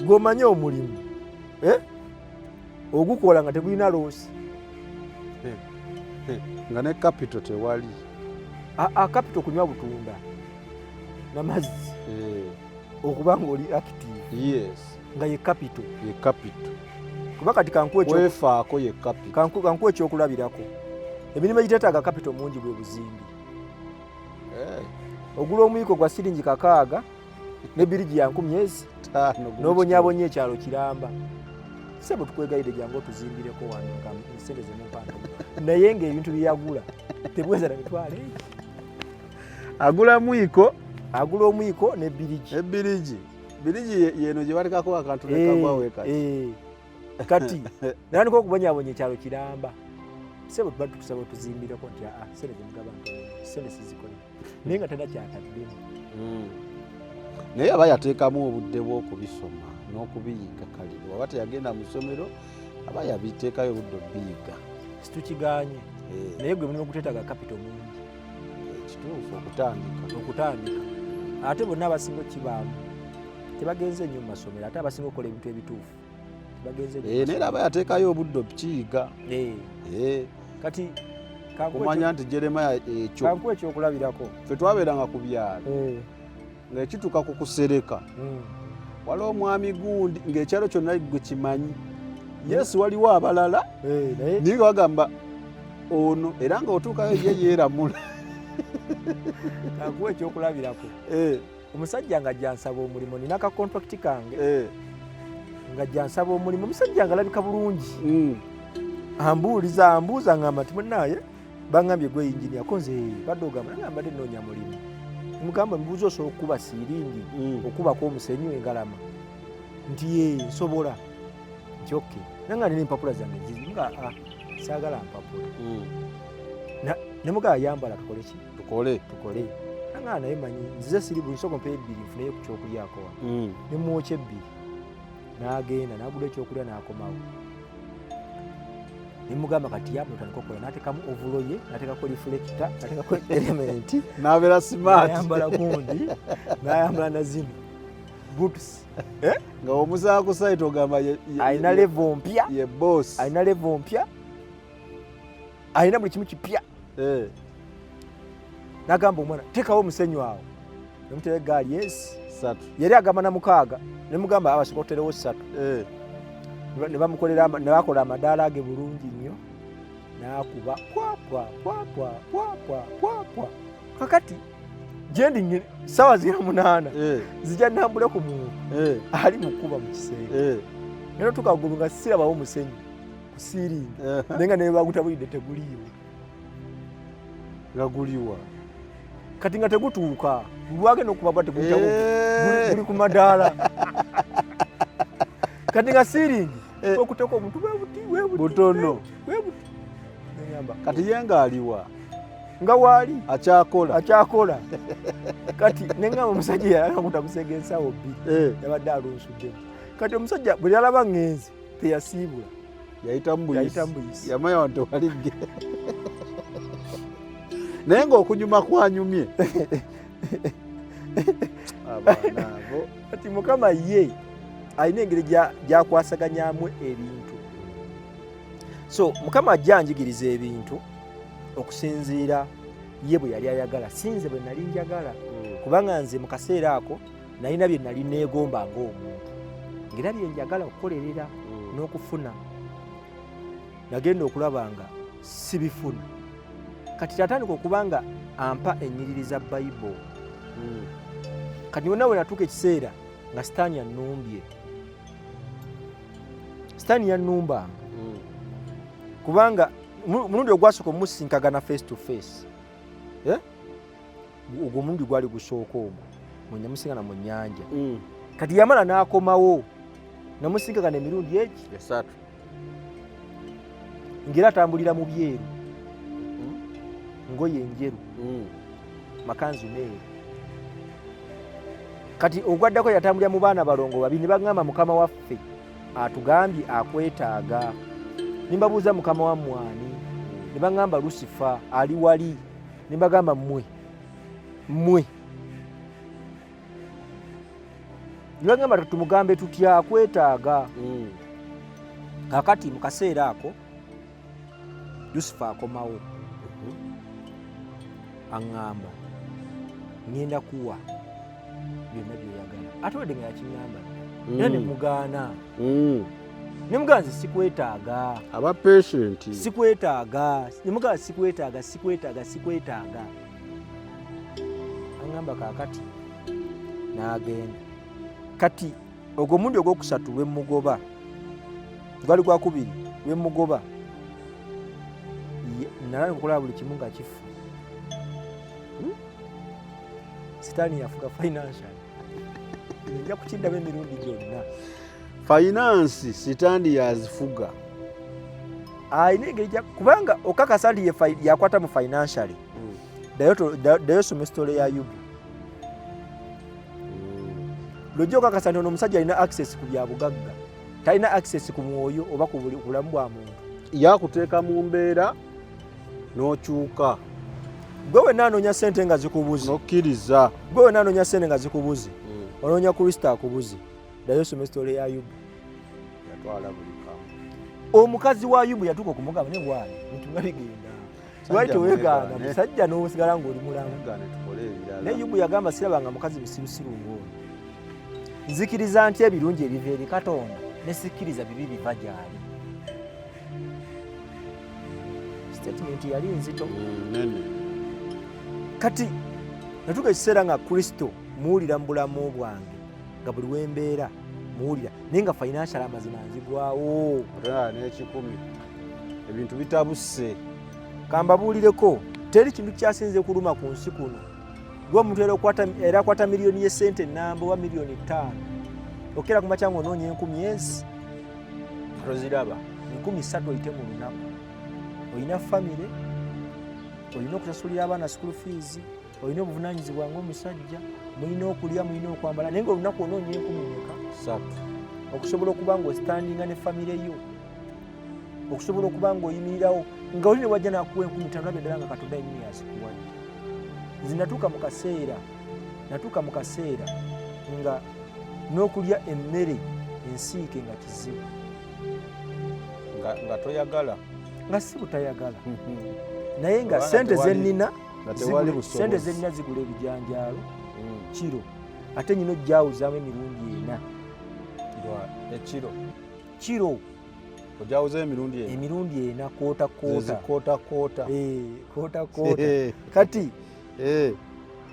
Gw'omanyi omulimu, eh? Ogukola nga tegulina loss. Nga ne capital tewali. Capital kunywa butunda namazzi, okuba nga oli active. Nga ye capital. Ye capital. Kuba kati kankuwefaako ye capital. Kankuwa ekyokulabirako, emirimu egiteetaaga capital mungi bwe buzimbi. Ogula omuyiko gwa siringi 6 ne birigi ya 1000 ezi n'obonyabonya ekyalo kiramba. Sebo tukwegayidde jangu otuzimbireko wano nga sente zemumpa ntono, naye ng'ebintu byeyagula tebuweza na mitwalo egi. Agula mwiko, agula omwiko ne birigi. Ebirigi birigi yeno gye batekako akantu nekagwawo kati. Kati natandika okubonyabonya ekyalo kiramba. Sebo tuba tukusaba otuzimbireko nti aa sente zemugaba ntono, sente sizikolera, naye nga tena kyataddemu. Naye aba yateekamu obudde bw'okubisoma n'okubiyiga. Kale waba teyagenda mu ssomero, aba yabiteekayo obudde obiyiga. Situkiganye, naye gwe mulimu oguteetaaga capital mungi. Kituufu, okutandika. Okutandika. Ate bonna abasinga okukibaamu tebagenze nnyo mu masomero, ate abasinga okukola ebintu ebituufu tebagenze nnyo mu Naye era aba yateekayo obudde okukiyiga. Kati kumanya nti Jeremiah ekyo kankuwa ekyokulabirako. Ffe twabeeranga ku byalo, ng'ekituuka ku kusereka, waliwo omwami gundi ng'ekyalo kyonna gwe kimanyi. Yesu, waliwo abalala, naye naye nga bagamba ono, era ng'otuukayo ye yeeramula. Kankuwa ekyokulabirako. Omusajja nga jansaba omulimu, nina ka contract kange, nga jansaba omulimu, omusajja nga alabika bulungi, ambuuliza, ambuuza, ngamba nti munnaaye baŋŋambye gwe engineer, ko nze badde ogamba nange mbadde nnoonya mulimu. Mugamba mbuuza, osobola okukuba siiringi, okubako omusenyu engalama? Nti ye nsobola. Nti okay, nange nina empapula zange zizi nga saagala mpapula. Nemugamba yambala tukole ki? Tukole. Tukole. Nange naye manyi nzize siri buli nsoko mpa ebbiri nfuneyo ku kyokulyako wano. Nemwokya ebbiri, n'agenda n'agula ekyokulya n'akomawo. Nemugamba kati yamba otandika okukola, n'ateekamu overall ye, n'ateekako reflector, n'ateekako element, n'abeera smart, n'ayambala gundi, n'ayambala na zino boots. Nga omusaba ku site ogamba alina level mpya, ye boss, alina level mpya, alina buli kimu kipya. N'agamba omwana teekawo omusenyu awo, nemutera egaali esi 3. Yali agamba na 6, nemugamba abasooka oterewo 3. Ne bamukolera ne bakola amadaala ge bulungi nnyo, n'akuba pwa pwa pwa pwa pwa pwa pwa pwa. Kakati gyendi sawa zira 8, zijja nambule ku muntu ali mukuba mu kisenge. Ngenda otuuka waggulu nga sirabawo omusenyu ku siiringi, naye nga naye bagutabulidde teguliiwo. Nga guliwa? Kati nga tegutuuka, lwagenda okuba bwa teguyitawo, guli ku madaala. Kati nga siiringi okuteeka omuntu bwebuti bwebuti butono bwebuti. Nengamba, kati ye ng'aliwa? Nga waali. Akyakola? Akyakola. Kati nengamba omusajja yalanga kutabusenga ensawo 2, yabadde alunsuddemu. Kati omusajja bwe yalaba ŋŋenze teyasiibula. Yayitamu buyisi. Yayitamu buyisi. Yamanya wantu waligge, naye ng'okunyuma kwanyumye abaana abo. Kati Mukama ye alina engeri gy'akwasaganyamu ebintu. So Mukama ajja anjigiriza ebintu okusinziira ye bwe yali ayagala, si nze bwe nali njagala. Kubanga nze mu kaseera ako nalina bye nali neegomba ng'omuntu, ng'era bye njagala okukolerera n'okufuna. Nagenda okulaba nga sibifuna. Kati tatandika okuba nga ampa ennyiriri za Bayibuli. Kati wonna we natuuka ekiseera nga Sitaani annumbye. Sitaani yannumbanga. Kubanga mulundi ogwasooka omusinkagana face to face. Ogwo omulundi gwali gusooka ogwo namusinkana mu nnyanja. Kati yamala n'akomawo, namusinkagana emirundi egi 3, ng'era atambulira mu byeru, ngoye enjeru, makanzu meeru. Kati ogwaddako yatambulira mu baana balongo babiri, ne baŋŋamba Mukama waffe atugambye akwetaaga. Ne mbabuuza Mukama wammwe ani? Ne baŋŋamba Lusifa ali wali. Ne mbagamba mmwe, mmwe. Ne bagamba tumugambe tutya akwetaaga. Kaakati mu kaseera ako Yusufu akomawo. Aŋŋamba ŋŋenda kuwa byonna byoyagala, ate wadde nga yakiŋŋamba dda, era ne mugaana. Ne mugaana, nze sikwetaaga. Aba patient. Sikwetaaga. Ne mugaana, sikwetaaga, sikwetaaga, sikwetaaga. Aŋŋamba kaakati n'agenda. Kati ogwo omundi ogwokusatu lwemugoba, gwali gwakubiri lwemugoba, nalaba okulaba buli kimu nga kifu. Sitaani yafuga financial, nja kukiddamu emirundi gyonna. Finance sitaani yazifuga. Alina engeri kubanga okakasa nti yakwata mu financially. Ddayo soma story ya Yubu, lwojja okakasa nti ono omusajja alina access ku bya bugagga, talina access ku mwoyo oba ku bulamu bwa muntu. Yakuteeka mu mbeera n'okyuka. Gwe wenna anoonya sente nga zikubuze, n'okkiriza. Gwe wenna anoonya sente nga zikubuze, onoonya Kristo akubuze. Ddayo osome story ya Yubu. Yatwala buli kamu. Omukazi wa Yubu yatuuka okumugamba, ne bwayi bintu nga bigenda, lwaki teweegaana mwegane. Musajja n'osigala ng'oli mulamu? Mwegane tukole ebirala. Naye Yubu yagamba, sirabanga mukazi musirusiru ng'ono. Nzikiriza nti ebirungi ebiva eri Katonda, ne sikkiriza bibi biva gy'ali. Statement yali nzito. Nene. Kati natuuka ekiseera nga Kristo muwulira mu bulamu bwange, nga buli wembeera muwulira, naye nga financial amazima nzigwawo. Otolaba n'ekikumi, ebintu bitabuse. Kambabuulireko, teri kintu kyasinze kuluma ku nsi kuno gwe omuntu era akwata miliyoni y'essente enamba oba miliyoni 5, okera ku makya ng'onoonya 1000 ezi Toziraba. 3000 oyite mu lunaku. Olina famire, olina okusasulira abaana school fees, olina obuvunanyizibwa ng'omusajja, mulina okulya, mulina okwambala, naye ngaolunaku onoonya 1000 meka? Satu. Okusobola okuba nga ostandinga ne famire yo, okusobola okuba nga oyimirirawo, nga oli ne wajja nakuwa 5000, labye ddala nga Katonda yennyini yazikuwadde. Nze natuuka mu kaseera nga n'okulya emmere ensiike nga kizibu. Nga toyagala. Nga si butayagala, naye nga Kubanga sente zenina nga tewali busobozi. Sente zenina zigula ebijanjaalo kiro, ate nyina ojjawuzaamu emirundi 4. Ekiro? Kiro. Ojawuza emirundi ena? Emirundi 4, quarter quarter. Quarter quarter. Quarter quarter. Kati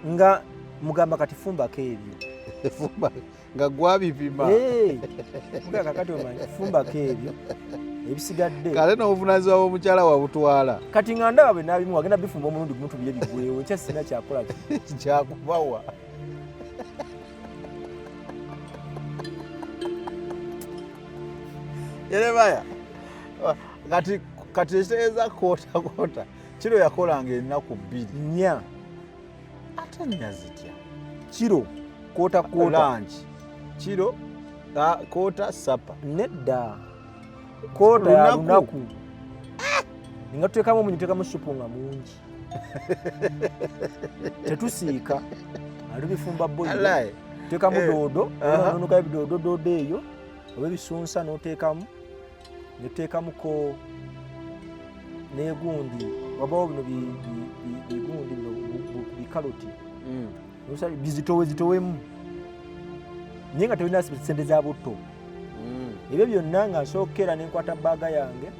nga mugamba, kati fumbako ebyo. Fumba nga gwabipima. Mugamba, kakati omanyi, fumbako ebyo ebisigadde. Kale n'obuvunanyizibwa bw'omukyala wabutwala. Kati nga ndaba bwe nabimu agenda bifumba omulundi gumu, tubye bigwewo, nkya sina kyakola ki. Kyakubawa. Yeremaya, kati ekitegeeza quarter quarter kiro yakolanga ennaku 2? 4. Ate nnya zitya? Kiro quarter quarter. Lunch kiro, quarter supper. Nedda, quarter ya Lunaku. Lunaku nga tuteekamu omunyu, tuteekamu supu nga mungi, tetusiika, atubifumba boil. Alai. Tuteekamu doodo, nonokayo ebidoodo, doodo eyo oba ebisunsa n'oteekamu, netuteekamuko negundi, wabawo bino bigundi bino bikaloti. Bizitowe zitowemu, naye nga tolina sente za butto. Ebyo byonna nga nsookera nenkwata bag yange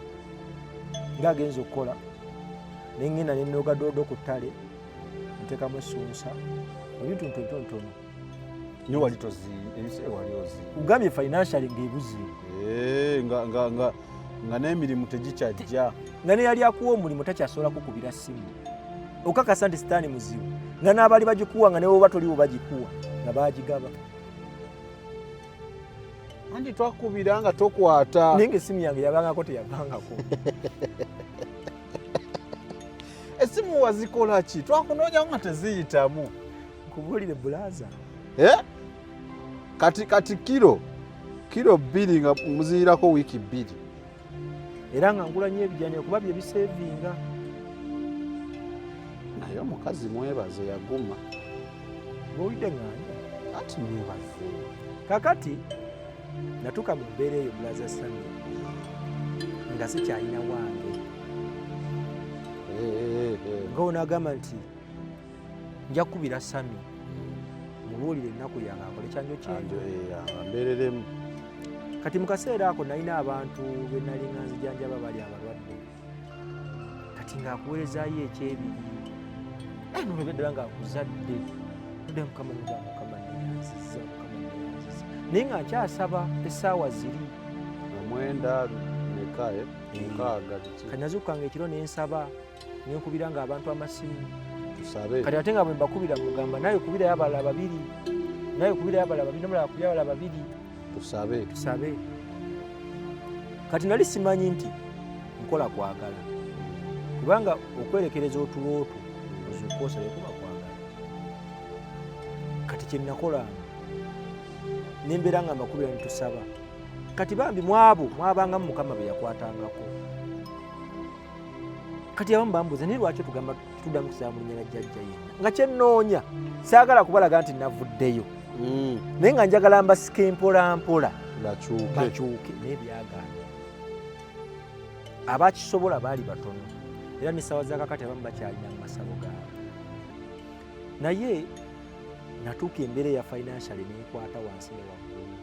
ngaagenza okukola, nengenda nenoga doodo ku ttale, nteekamu essunsa, ebintu nto ebitonotono. Nyo wali tozi ebiseera wali ozi. Ugambye financially ng'ebuze. Nga n'emirimu tegikyajja. Nga neyali akuwa omulimu takyasobola kukubira ssimu. Okakasa nti sitaani muzibu, nga n'abaali bagikuwa, nga newoba toliwo bagikuwa, nga bagigaba. Anti twakubira nga tokwata. Naye nga essimu yange yabangako, teyavangako. Essimu wazikola ki? Twakunoonya nga teziyitamu. Nkubuulire bulaza. Eh? Kati kiro 2 nga muziyirako wiiki 2. Era nga ngula nnyo ebijanjaalo kuba bye bisevinga. Naye omukazi mwebaze yaguma. Ng'owulidde ŋŋanda. Ati mwebaze. Kakati natuuka mu mbeera eyo, bulaza Sami, nga sikyalina wange. Nga onaagamba nti Nja kukubira Sami mubuulire ennaku yange akole kyanjo kyenjo. Ambeereremu. Kati mu kaseera ako nalina abantu be nali nga nzijanjaba bali abalwadde, kati ng'akuweerezaayo ekyebiri nolabya ddala ng'akuzadde nodde Mukama noga Mukama neyanziza, Mukama neyanziza, naye nga nkyasaba essaawa ziri 9 meka 6 biki. Kati nazuukanga ekiro nensaba, nenkubira nga abantu amasimu tusabe. Kati ate nga bwe mbakubira mugamba naye kubirayo abalala babiri, naye kubirayo abalala babiri, nomulala kubirayo abalala babiri, tusabe, tusabe. Kati nali simanyi nti nkola kwagala, kubanga okwerekereza otulo otwo ozuuka osabe kuba kwagala. Kati kye nakolanga nembeera nga mbakubira netusaba. Kati bambi mwabo mwabangamu Mukama be yakwatangako. Kati abamu bambuuza naye lwaki tugamba tuddamu kusaba mu linnya lya jjajja yenna, nga kyennoonya saagala kubalaga nti navuddeyo, naye nga njagala mbasike mpola mpola bakyuke, naye byagaana. Abakisobola baali batono, era n'essaawa za kakati abamu bakyalina mu masabo gaabwe. Naye natuuka embeera eya financially neekwata wansi ne waggulu.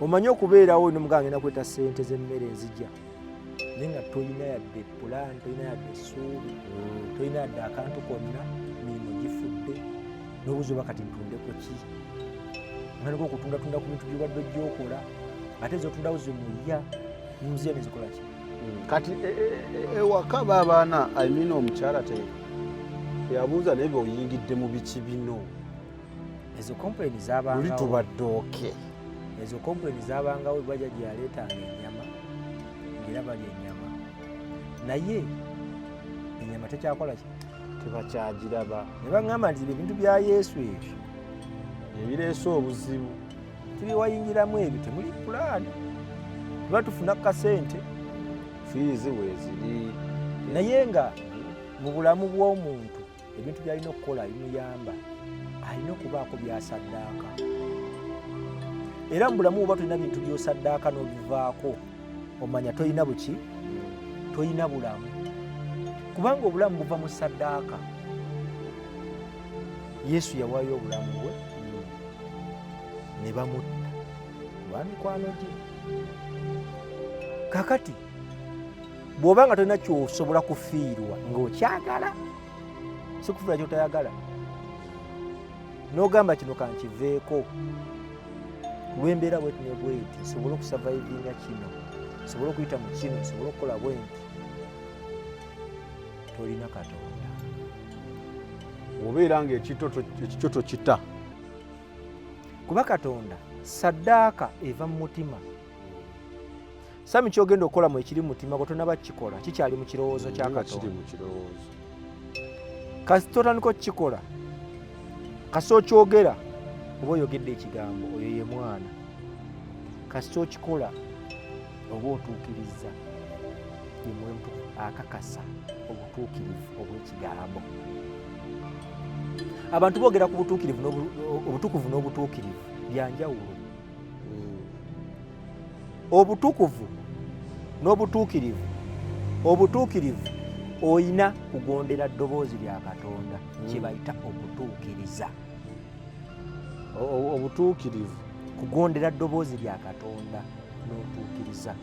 Omanyi okubeerawo nomugamba ngenda kweta ssente z'emmere nzija, naye nga tolina yadde pulaani, tolina yadde essuubi, tolina yadde akantu konna, mirimu gifudde, n'obuuza oba kati ntundeko ki, otandika okutundatunda ku bintu byobadde ojja okola, ate zotundawo zimulya muziya nezikola ki. Kati ewaka baabaana, I mean omukyala teyabuuza naye bweoyingidde mu biki bino? Ezo complain Luli zabangawo. Tubadde okay. Ezo complain zabangawo, bajja gye yaleetanga ennyama ng'era balya ennyama, naye ennyama tekyakola ki, tebakyagiraba. Ne baŋŋamba nti ebintu bya Yesu ebyo ebireese obuzibu, tubiwayingiramu ebyo, temuli pulaani, tuba tufuna kasente, fees weeziri. Naye nga mu bulamu bw'omuntu ebintu by'alina okukola bimuyamba, alina okubaako by'asaddaaka. Era mu bulamu bwoba tolina bintu by'osaddaaka n'obivaako, omanya tolina buki, tolina bulamu, kubanga obulamu buva mu saddaaka. Yesu yawaayo obulamu bwe ne bamutta lwa mikwano gye. Kakati bw'oba nga tolina kyosobola kufiirwa ng'okyagala, si kufiirwa kyotayagala, n'ogamba kino kankiveeko lw'embeera bweti ne bweti, nsobole okusurvivinga kino, nsobole okuyita mu kino, nsobole okukola bwenti, tolina Katonda. Obeera nga ekikyo tokita. Kuba Katonda saddaaka eva mu mutima. Sami, kyogenda okukola mu ekiri mu mutima gwe tonaba kukikola, kikyali mu kirowoozo kya Nga kiri Katonda. Mu kirowoozo. Kasita otandika okukikola, kasita okyogera, oba oyogedde ekigambo, oyo ye mwana. Kasita okikola oba otuukiriza, ye Mwoyo Mutukuvu akakasa obutuukirivu obw'ekigambo. Abantu boogera ku butuukirivu, obutukuvu n'obutuukirivu byanjawulo. Obutukuvu n'obutuukirivu, obutuukirivu oyina kugondera ddoboozi lya Katonda, kye bayita okutuukiriza. Obutuukirivu kugondera ddoboozi lya Katonda n'otuukiriza.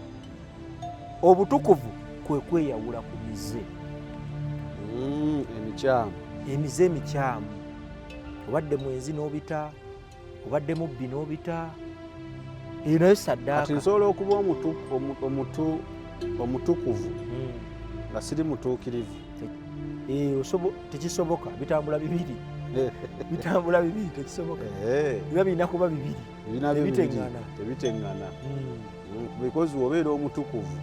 Obutukuvu kwe kweyawula ku mize emikyamu. Emize emikyamu, obadde mwenzi n'obita, obadde mubbi n'obita, eyo nayo Kati saddaaka. nsobola okuba omutukuvu nga siri mutuukirivu? Eh, tekisoboka, bitambula bibiri, bitambula bibiri, tekisoboka. Biba birina kuba bibiri. Birina bibiri. Tebiteŋŋana. Tebiteŋŋana. Because obeera omutukuvu,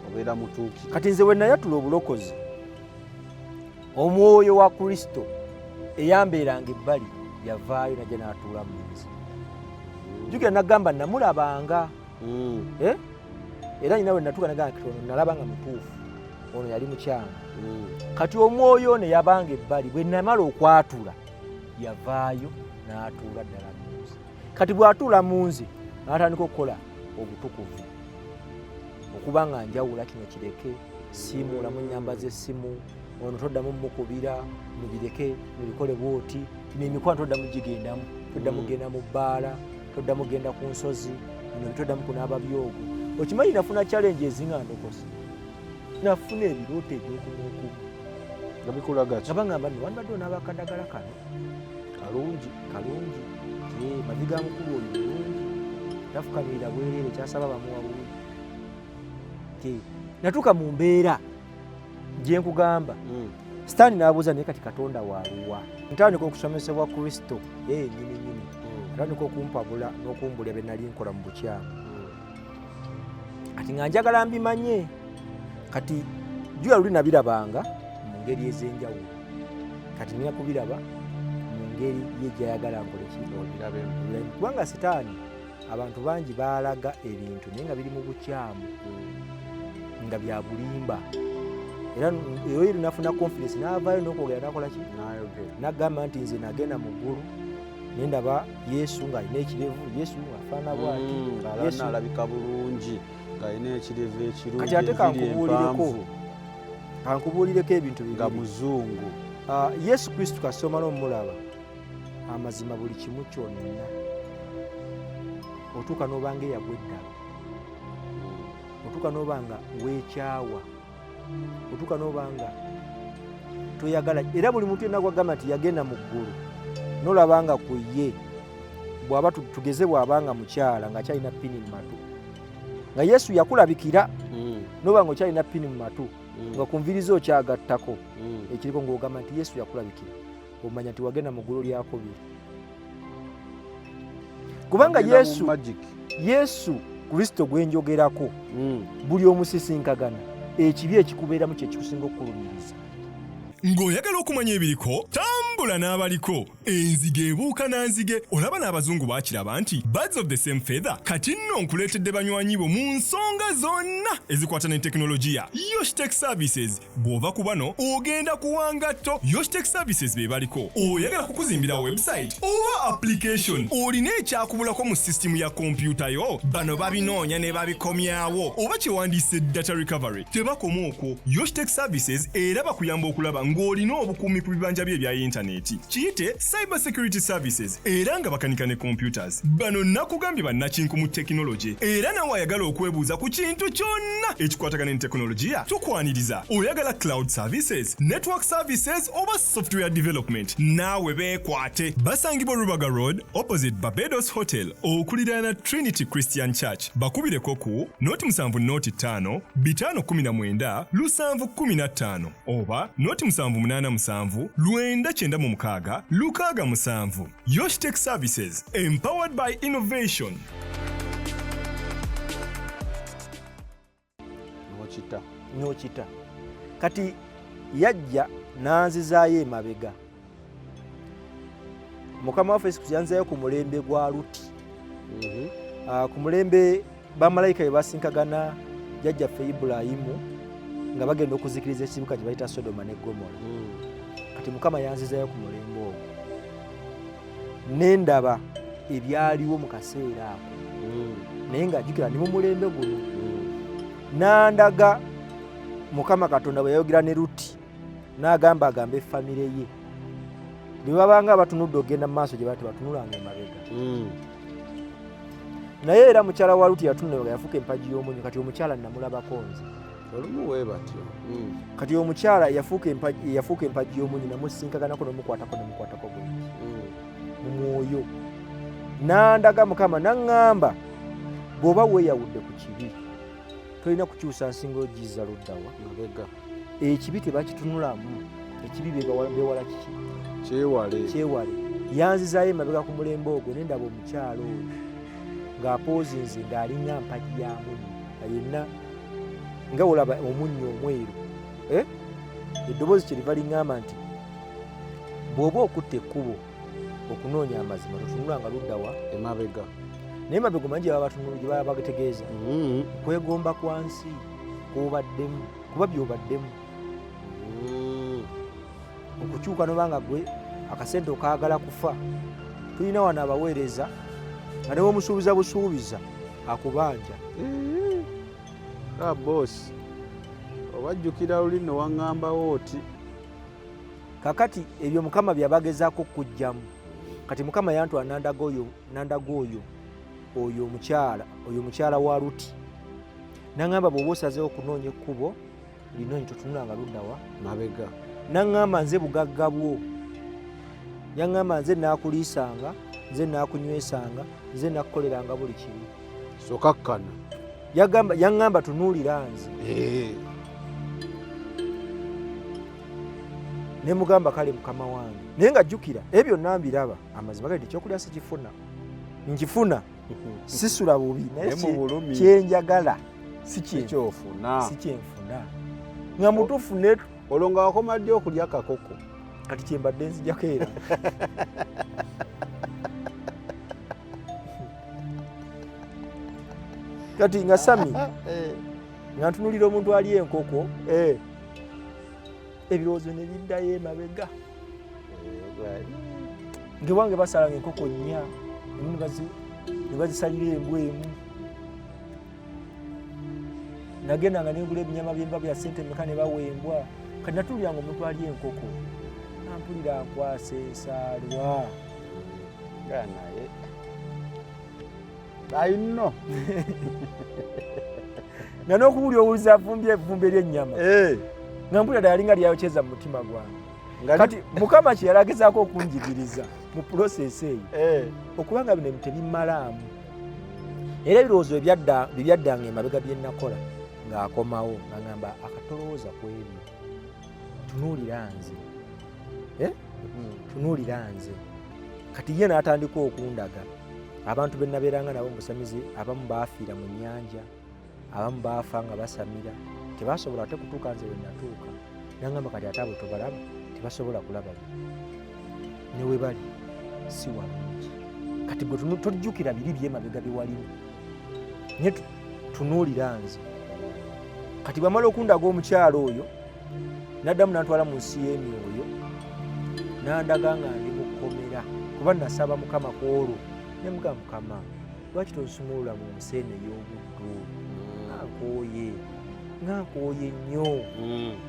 obeera mutuukirivu. Kati nze bwe nayatula obulokozi, omwoyo wa Kristo eyambeeranga ebbali yavaayo najja n'atuula mu nze. Jjukira nagamba namulabanga. Eh? Era nyina we natuuka nagamba kati ono nalaba nga mutuufu, ono yali mukyamu. Kati omwoyo ono yabanga ebbali, bwe namala okwatula yavaayo n'atuula ddala mu nze. Kati bw'atuula mu nze n'atandika okukola obutukuvu, okuba nga njawula kino kireke, siimuulamu nnyamba z'essimu, Ono toddamu mukubira, mubireke, mubikole bwoti. Nemikwano toddamu gigendamu, toddamu genda mu bbaala, toddamu genda ku nsozi, bino toddamu kunaaba byogo. Okimanyi nafuna challenge ezinga ndokose, nafuna ebirooto ebyokumuokumu Nga bikulaga ki? Nga bangamba nno wandibadde onaaba akadagala kano Kalungi. Kalungi. Mavi ga mukulu oyo mulungi, tafukamirira bwereere, kyasaba bamuwa buwi. Natuuka mu mbeera gye nkugamba. Sitaani n'abuuza, naye kati Katonda waaluwa? Ntandika okusomesebwa Kristo yeye nyini nyini. Atandika okumpabula n'okumbulya bye nali nkola mu bukyamu. Kati nga njagala mbimanye. Kati jula luli nabirabanga mu ngeri ez'enjawulo, kati nina kubiraba mu ngeri ye gyayagala nkole ki? Obirabemu. Kubanga Sitaani abantu bangi baalaga ebintu naye nga biri mu bukyamu, nga bya bulimba. Era eyo nafuna confidence n'avaayo n'okwogera n'akola ki? N'ayogera. N'agamba nti nze nagenda mu ggulu ne ndaba Yesu ng'alina ekirevu, Yesu ng'afaanana bw'ati. Ng'alana Yesu alabika bulungi, ng'alina ekirevu ekirungi, Kati ate enviiri kankubuulireko. empanvu, Kankubuulireko ebintu nga bibiri. muzungu. Ah, Yesu Kristo kasita omala omulaba, amazima buli kimu kyonna otuuka n'obanga eyagwa eddala, otuuka n'oba nga weekyawa, otuuka n'oba nga toyagala. Era buli muntu yenna gwagamba nti yagenda mu ggulu nolaba nga ku ye bw'aba tugeze bw'aba nga mukyala ng'akyalina pini mu matu, nga Yesu yakulabikira, noba nga okyalina pini mu matu, nga ku nviiri zo okyagattako ekiriko, ng'ogamba nti Yesu yakulabikira, omanya nti wagenda mu ggulu lyakubiri, kubanga Agenda mu Yesu magic. Yesu Kristo gwe njogerako, buli omusisinkagana ekibi ekikubeeramu kye kikusinga okukulumiriza. Ng'oyagala okumanya ebiriko, tambula n'abaliko. Enzige ebuuka na nzige. Olaba n'abazungu baakiraba nti birds of the same feather. Kati nno nkuleetedde banywanyi bo mu nsonga zonna ezikwata ne tekinologiya, Yoshtech Services. Bw'ova ku bano ogenda kuwangatto. Yoshtech Services be baliko. Oyagala kukuzimbira website oba application, olina ekyakubulako mu sisitimu ya kompyuta yo, bano babinoonya ne babikomyawo, oba kyewandiise data recovery. Tebakoma okwo, Yoshtech Services era bakuyamba okulaba ng'olina obukuumi ku bibanja bye ebya yintaneti, kiyite cyber security services, era nga bakanika ne computers. Bano nakugambye bannakinku mu tekinologi. Era nawe ayagala okwebuuza ku kintu kyonna ekikwatagana ne tekinologiya, tukwaniriza. Oyagala cloud services, network services oba software development, naawe beekwate. Basangibwa Rubaga Road, opposite Barbados Hotel, okuliraana Trinity Christian Church. Bakubireko ku 0 70 519 715 oba 0787 996 67. Yoshtech Services, empowered by innovation. N'okita. N'okita. Kati yajja n'anzizaayo emabega. Mukama waffe Yesu Kristo yanzizaayo ku mulembe gwa Luti. Ah, ku mulembe bamalayika bwe basinkagana jjajjaffe Ibulayimu nga bagenda okuzikiriza ekibuga kye bayita Sodoma ne Gomora. Kati Mukama yanzizaayo ku mulembe ogwo nendaba ebyaliwo mu kaseera ako. Naye nga jjukira ndi mu mulembe guno. Nandaga Mukama Katonda bwe yayogera ne Luti n'agamba agambe famire ye bwe babanga batunudde okugenda mu maaso gye bati batunulanga emabega. Naye era mukyala wa Luti yatunula emabega, yafuuka empagi y'omunnyo. Kati omukyala namulabako nze. Olumu we batyo. Kati omukyala yafuuka empagi y'omunnyo, namusinkaganako nomukwatako bwenti mu mwoyo. Nandaga Mukama naŋŋamba, bw'oba weeyawudde ku kibi tolina kukyusa nsingo ogiza luddawa? Mabega. Ekibi tebakitunulamu, ekibi beewala kiki? Kyewale. Kyewale. Yanzizaayo emabega ku mulembe ogwo nendaba omukyalo oyo ng'apoozinze ng'alinga mpagi ya munnyo, nga yenna nga olaba omunnyo omweru. Eddoboozi kyeriva liŋŋamba nti bw'oba okutta ekkubo okunoonya amazima totunulanga luddawa? Emabega. Naye mabega omanyi gye baba bategeeza? Kwegomba kwa nsi kwobaddemu, kuba byobaddemu. Okukyuka nobanga gwe akasente okaagala kufa. Tulina wano abaweereza nga ne womusuubiza busuubiza akubanja. Ah, boss, obajjukira luli no waŋŋambawo oti. Kakati ebyo Mukama byabagezaako okukugjamu. Kati Mukama yantwala nandaga oyo, nandaga oyo, oyo omukyala, oyo omukyala wa Luti. Nangamba bw'oba osazeewo okunoonya ekkubo linoonye, totunulanga luddawa mabega. Nangamba nze bugagga bwo, yaŋŋamba nze naakuliisanga, nze naakunywesanga, nze nakukoleranga buli kimu. Sokakkana. Yagamba, yaŋŋamba tunuulira nze. Ne mugamba kale mukama wange, naye nga jjukira ebyo byonna mbiraba, amazima gali ekyokulya sikifuna, nkifuna sisula bubi, naye kyenjagala sikyenfuna nga mutuufu. Ne olwo nga wakoma ddi okulya kakoko? Kati kyembadde nzijako era kati nga Sami nga ntunulira omuntu ali enkoko, ebirowoozo ne biddayo emabega ngewange basalanga enkoko nnya, emu ne bazisalira embwa emu. Nagendanga nengula ebinyama byemba bya sente meka ne bawa embwa. Kati natuliranga omuntu ali enkoko, ampulira nkwasa ensaalwa. Naye ayinno nga n'okuwulira owuliza avumbye evvumbe ly'ennyama nga mpulira ddala linga lyayokyeza mu mutima gwange. Kati Mukama kye yalagezaako okunjigiriza mu process eyo, okubanga bino tebimalaamu, era ebirowoozo bye byaddanga emabega bye nakola ng'akomawo nga ngamba akatolowooza ku ebyo, tunuulira nze. Eh? Tunuulira nze. Kati ye n'atandika okundaga abantu be nabeeranga nabo mu busamize. Abamu baafiira mu nnyanja, abamu baafa nga basamira, tebasobola ate kutuuka nze we natuuka. Nangamba kati ate abo tobalaba, tebasobola kulaba bino, ne we bali si walungi. Kati gwe tojjukira biri byemabega bye walimu, naye tunuulira nze. Kati bwamala okundaga omukyalo oyo, naddamu nantwala mu nsi y'emyoyo, nandaga nga ndi mu kkomera, kuba nasaba Mukama ku olwo ne mugamba, Mukama, lwaki tonsumulula mu nsi eno ey'obuddu? Nga nkooye, nga nkooye nnyo,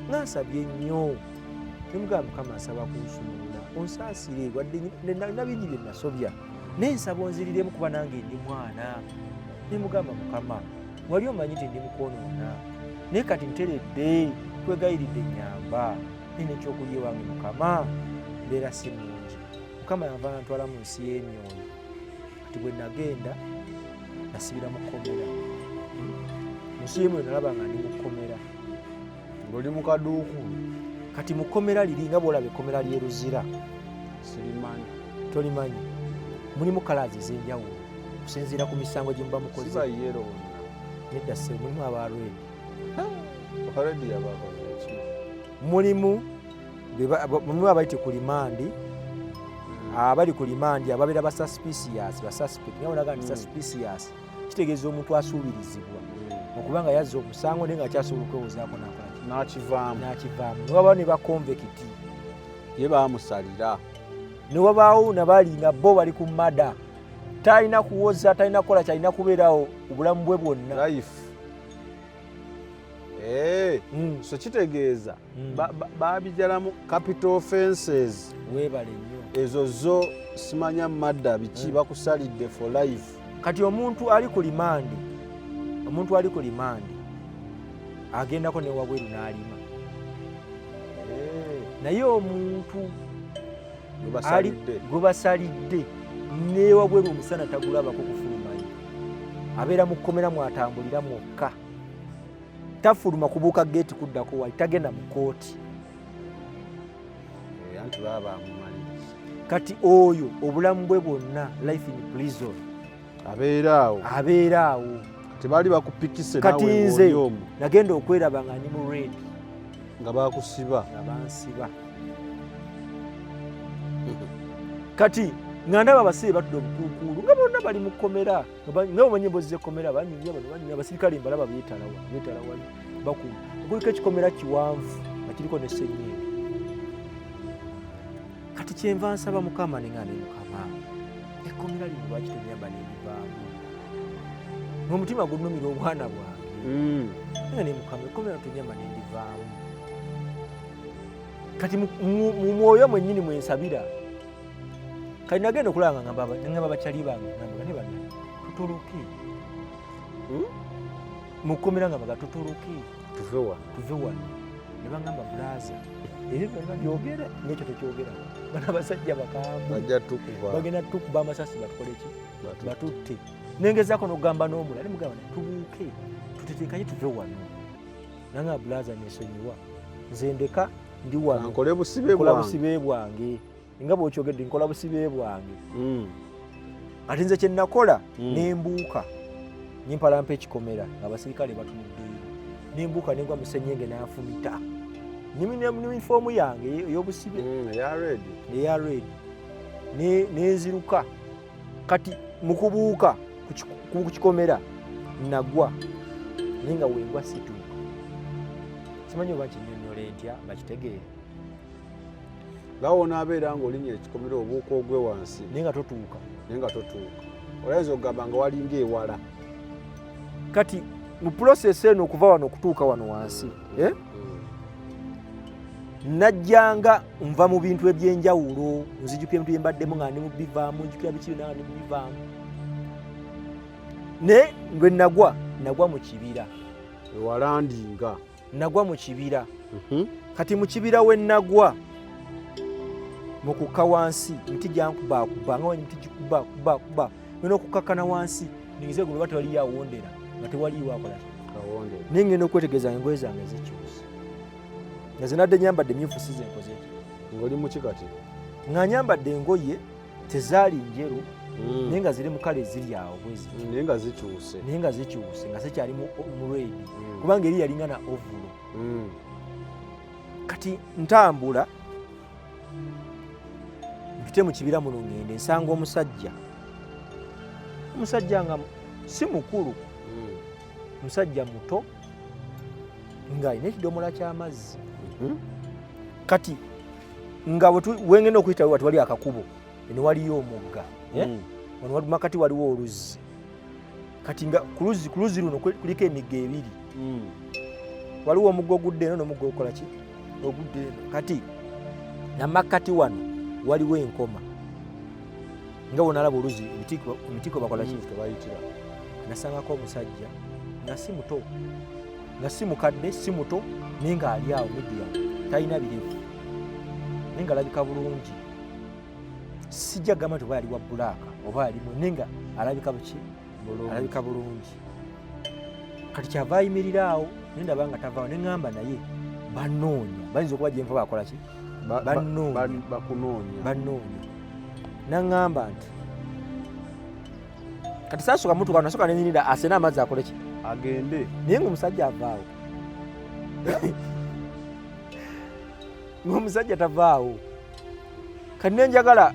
nga nsabye nnyo. Ne mugamba, Mukama, nsaba kunsumulula, onsaasire, wadde nalina bingi bye nasobya, naye nsaba onziriremu kuba nange ndi mwana. Ne mugamba, Mukama, wali omanyi nti ndi mukwonoona, naye kati nteredde, kwegayiridde nyamba, naye nekyokulya ewange Mukama mbeera si nnungi. Mukama yava nantwala mu nsi y'emyoyo. Kati bwe nagenda nasibira mu kkomera. Mu nsi y'emyoyo nalaba nga ndi mu kkomera. Ng'oli mu kaduukulu. Kati mu kkomera liri nga bw'olaba ekkomera ly'e Luzira. Sirimanyi. Tolimanyi? Mulimu colours ez'enjawulo okusinziira ku misango gye muba mukoze. Siba yellow bonna? Nedda ssebo, mulimu aba red. Red yabakoze ki? Mulimu mulimu abayite ku remand, abali ku remand ababeera ba suspicious, ba suspect, nga bonaga nti suspicious kitegeeza omuntu asuubirizibwa okuba nga yazza omusango naye nga akyasobola okwewozaako nakola ki? N'akivaamu. N'akivaamu. Newabaawo ne ba convict. Ye baamusalira. Newabaawo nabali nga bo bali ku murder, talina kuwoza, talina kukola, kyalina kubeerawo obulamu bwe bwonna. Life. So kitegeeza babijalamu capital offenses. Weebale nnyo. Ezo zo simanya murder biki, bakusalidde for life. Kati omuntu ali ku remand, omuntu ali ku remand agendako newabweru n'alima, naye omuntu Gwe basalidde. Gwe basalidde newabweru omusana tagulabako kufulumayo, abeera mu kkomera mwatambulira mwokka, tafuluma kubuuka geeti kuddako wali, tagenda mu kooti. Anti baba bamumaliriza. Kati oyo obulamu bwe bwonna life in prison. Abeera awo. Abeera awo. Tebaali bakupikise. Kati naawe nze ng'oli omwo nagenda okweraba nga ndi mu red. Nga bakusiba. Nga bansiba. Kati nga ndaba abasibe batudde obukuukuulu nga bonna bali mu kkomera, nga omanyi emboozi z'ekkomera, banyumya bano, banyumya abasirikale, mbalaba beetala beetala wali bakuuma. Kuliko ekikomera kiwanvu nga kiriko ne ssennyenge. Kati kyenva nsaba Mukama, nenga ne Mukama, ekkomera lino lwaki tonyamba n'ebivaamu? N'omutima gunnumira obwana bwange. Nga ne Mukama, ekkomera tonyamba nendivaamu. Kati mu mwoyo mwennyini mwensabira. Kati nagenda okulaba nga ngamba bakyali bange, ngamba ne banna tutoloke. Mu kkomera nga baga tutoloke. Tuve wano. Tuve wano. Ne bangamba brother, ebyo byonna byogere n'ekyo tekyogera. Bano abasajja bakambwe. Bajja tukuba. Bagenda tukuba amasasi batukole ki? Batutte. Nengezaako n'okugamba n'omulala, ne mugamba nti tubuuke, tutetenkanye tuve wano. Nanga brother nesonyiwa. Nze ndeka ndi wano. Nkole busibe Nkola bwange. busibe bwange. Nga bw'okyogedde nkola busibe bwange. Ate nze kye nakola, ne mbuuka. Ne mpalampa ekikomera ng'abasirikale batunuddeyo. Ne mbuuka ne ngwa mu ssenyenge n'anfumita. Ne yunifoomu yange ey'obusibe. Eya red. Eya red. Ne nziruka. Kati mu kubuuka ku kikomera nagwa. Naye nga wengwa situuka. Simanyi oba nkinnyonnyola ntya bakitegeere. Nga w'onaabeera ng'olinnya ekikomera obuuka ogwe wansi. Naye nga totuuka. Naye nga totuuka. Olayinza okugamba nga walinga ewala. Kati mu process eno okuva wano okutuuka wano wansi, Najjanga nva mu bintu eby'enjawulo, nzijukira ebintu bye mbaddemu nga ndi mu bivaamu, nzijukira biki byonna nga ndi mu bivaamu. Naye lwe nagwa, nagwa mu kibira. Ewalandinga. Nagwa mu kibira. Kati mu kibira we nagwa, mu kukka wansi, emiti gyankubaakuba, nga emiti gikubakubakuba, ngenda okukakkana wansi, ningize guno oba tewaliyo awondera, nga tewaliiwo akola ki? Awondera. Naye ngenda okwetegereza nga engoye zange zikyuse. Nga ze nadde nyambadde myufu si ze nkoze ki? Ng'oli mu ki kati? Nga nyambadde engoye tezaali njeru, naye nga ziri mu kale eziri awo bwe ziti. Naye nga zikyuse. Naye nga zikyuse, nga zikyali mu red. Kubanga eri yalinga na ovulo. Kati ntambula mpite mu kibira muno ngende nsanga omusajja. Omusajja nga si mukulu. Musajja muto ng'alina ekidomola ky'amazzi. Kati nga wengenda okuyita wati wali akakubo, eno waliyo omugga, Wano makati waliwo oluzzi. Kati nga ku luzzi luno kuliko emigga ebiri. Waliwo omugga ogudde eno n'omugga ogukola ki? Ogudde eno. Kati namakkati wano waliwo enkoma. Nga bw'onalaba oluzzi, emiti kwe bakola ki? Tebayitira. Nasangako omusajja nga si muto, nga si mukadde, si muto, naye ng'ali awo medium, talina birevu, naye ng'alabika bulungi. Sijja kugamba nti oba yali wa black oba yali mwe, naye nga alabika buki? Bulungi. Alabika bulungi. Kati kyava ayimirira awo, naye ndaba nga tavaawo, ne ŋŋamba naye bannoonya, bayinza okuba gye nva bakola ki? Bannoonya. Bakunoonya. Bannoonya. Naŋŋamba nti kati saasooka mutuuka, nasooka ne nyimirira asene amazzi akole ki? Agende. Naye ng'omusajja avaawo. Ng'omusajja tavaawo. Kati ne njagala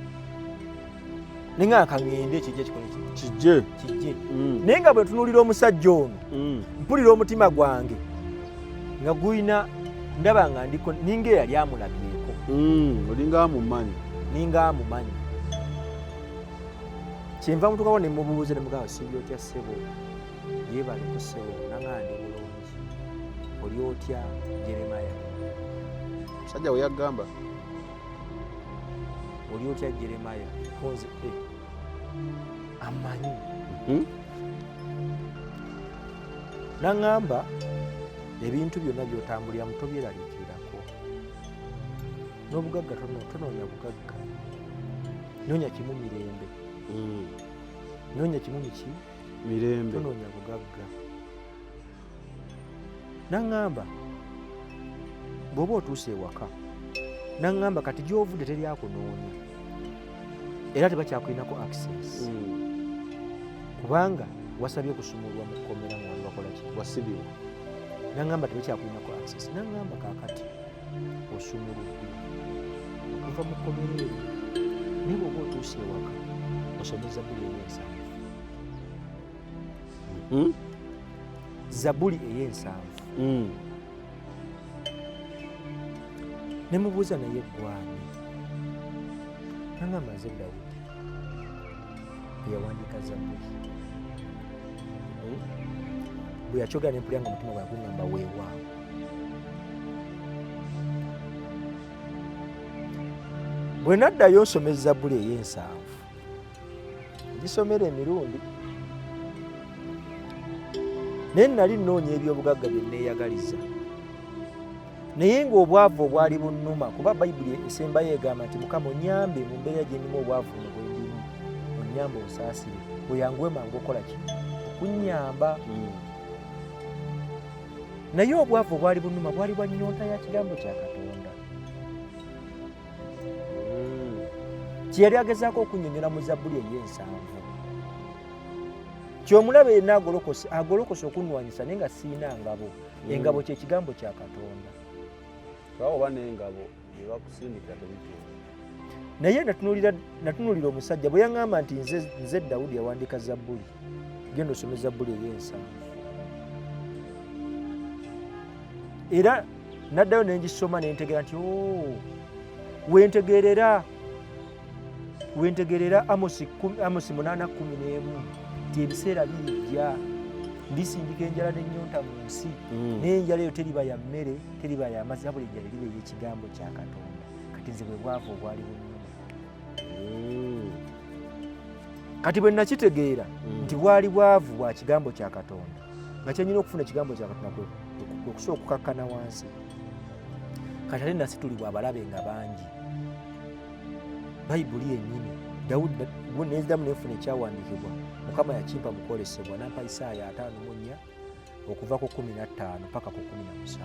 ne ŋŋamba ka ŋŋende kijje kikole ki? Kijje. Kijje. Naye nga bwe ntunuulira omusajja ono, mpulira omutima gwange nga gulina, ndaba nga ndiko ninga eyali amulabyeko. Olinga amumanyi. Ninga amumanyi. Kyenva mutuukako ne mubuuza ne mugamba, Sibye otya ssebo? Yeebaleko ssebo, nanga ndi bulungi. Oli otya Jeremiah? Musajja we yagamba. Oli otya Jeremiah? Konze, amanyi. Naŋŋamba ebintu byonna by'otambuliramu tobyeraliikirirako. N'obugagga tonoonya bugagga. Noonya kimu mirembe. Noonya kimu miki? Mirembe. Tonoonya bugagga. Naŋŋamba bw'oba otuuse ewaka, naŋŋamba kati gy'ovudde teri akunoonya era tebakyakulinako access. Kubanga wasabye kusumulwa mu kkomera nga wali wakola ki? Wasibibwa. Naŋŋamba tebakyakulinako access. Naŋŋamba kaakati osumuluddwa okuva mu kkomera eryo, naye bw'oba otuuse ewaka osome Zabbuli ey'ensanvu. Zabbuli ey'ensanvu. Ne mubuuza naye ggwani? Nangamba nze Dawudi eyawandiika Zabbuli. Bwe yakyogera ne mpulira nga omutima gwange gungamba weewaawo. Bwe naddayo nsoma Ezabbuli ey'ensanvu, ngisomera emirundi, naye nali nnoonya ebyobugagga bye nneeyagaliza, naye ng'obwavu obwali bunnuma, kuba Bayibuli esembayo egamba nti Mukama onyambe mu mbeera gye ndimu, obwavu buno bwe ndimu, onyambe onsaasire, oyanguwe mangu okola ki okunnyamba. Naye obwavu obwali bunnuma bwali bwa nnyonta ya kigambo kya Katonda. Kye yali agezaako okunnyonnyola mu Zabbuli ey'ensanvu. Kyomulaba yenna agolokose, agolokose okunnwanyisa, naye nga sirina ngabo. Engabo kye kigambo kya Katonda. Oba n'engabo bye bakusindikira tebituuka. Naye natunuulira omusajja bwe yaŋŋamba nti nze Dawudi yawandiika Zabbuli, genda osome Zabbuli ey'ensanvu. Era naddayo ne ngisoma ne ntegeera nti oo, wentegeerera Amosi 8:11 nti ebiseera birijja ndisindika enjala n'ennyonta mu nsi, naye enjala eyo teriba ya mmere, teriba ya mazzi, wabula enjala eriba ey'ekigambo kya Katonda. Kati nze bwe bwavu obwali bunnuma. Kati bwe nakitegeera nti bwali bwavu bwa kigambo kya Katonda, nga kyenyina okufuna ekigambo kya Katonda kwe kusooka okukakkana wansi. Kati ate nasitulibwa abalabe nga bangi. Bayibuli yennyini Dawudi nenziramu nenfuna ekyawandiikibwa, Mukama yakimpa mu kwolesebwa, nampa Isaaya 54 okuva ku 15 paka ku 17.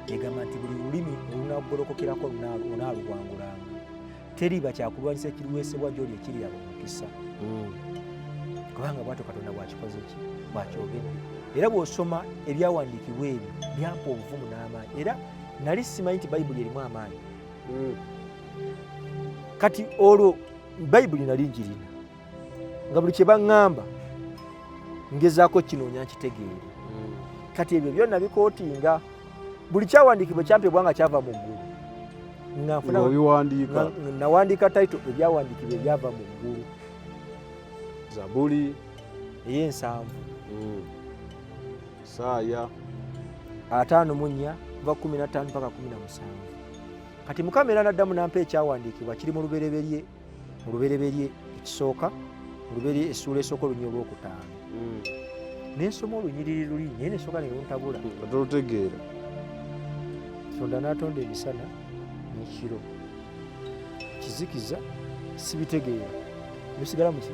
Egamba nti buli lulimi olunagolokokerako onaaluwangulanga, teriba kyakulwanyisa ekiriweesebwa gy'oli ekiriraba omukisa. Kubanga bw'atyo Katonda bw'akikoze ki, bw'akyogedde. Era bw'osoma ebyawandiikibwa ebyo byampa obuvumu n'amaanyi. Era nali simanyi nti Bayibuli erimu amaanyi. Kati olwo Bayibuli nali ngirina, nga buli kye baŋŋamba ngezaako kinoonya nkitegeere. Kati ebyo byonna bikootinga buli kyawandiikibwa kyampebwa nga kyava mu ggulu. Nga nfuna Ng'obiwandiika. nga nawandiika title ebyawandiikibwa ebyava mu ggulu. Zabuli ey'ensanvu. Isaaya 54 kuva 15 paka 17. Kati Mukama era n'addamu n'ampa ekyawandiikibwa kiri mu Lubereberye, mu Lubereberye ekisooka, mu Lubereberye essuula esooka olunyiriri olwokutaano. Ne nsoma olunyiriri luli, naye ne nsooka ne luntabula. Nga tolutegeera. Katonda n'atonda emisana n'ekiro. Kizikiza sibitegeera. Bisigala mu ki?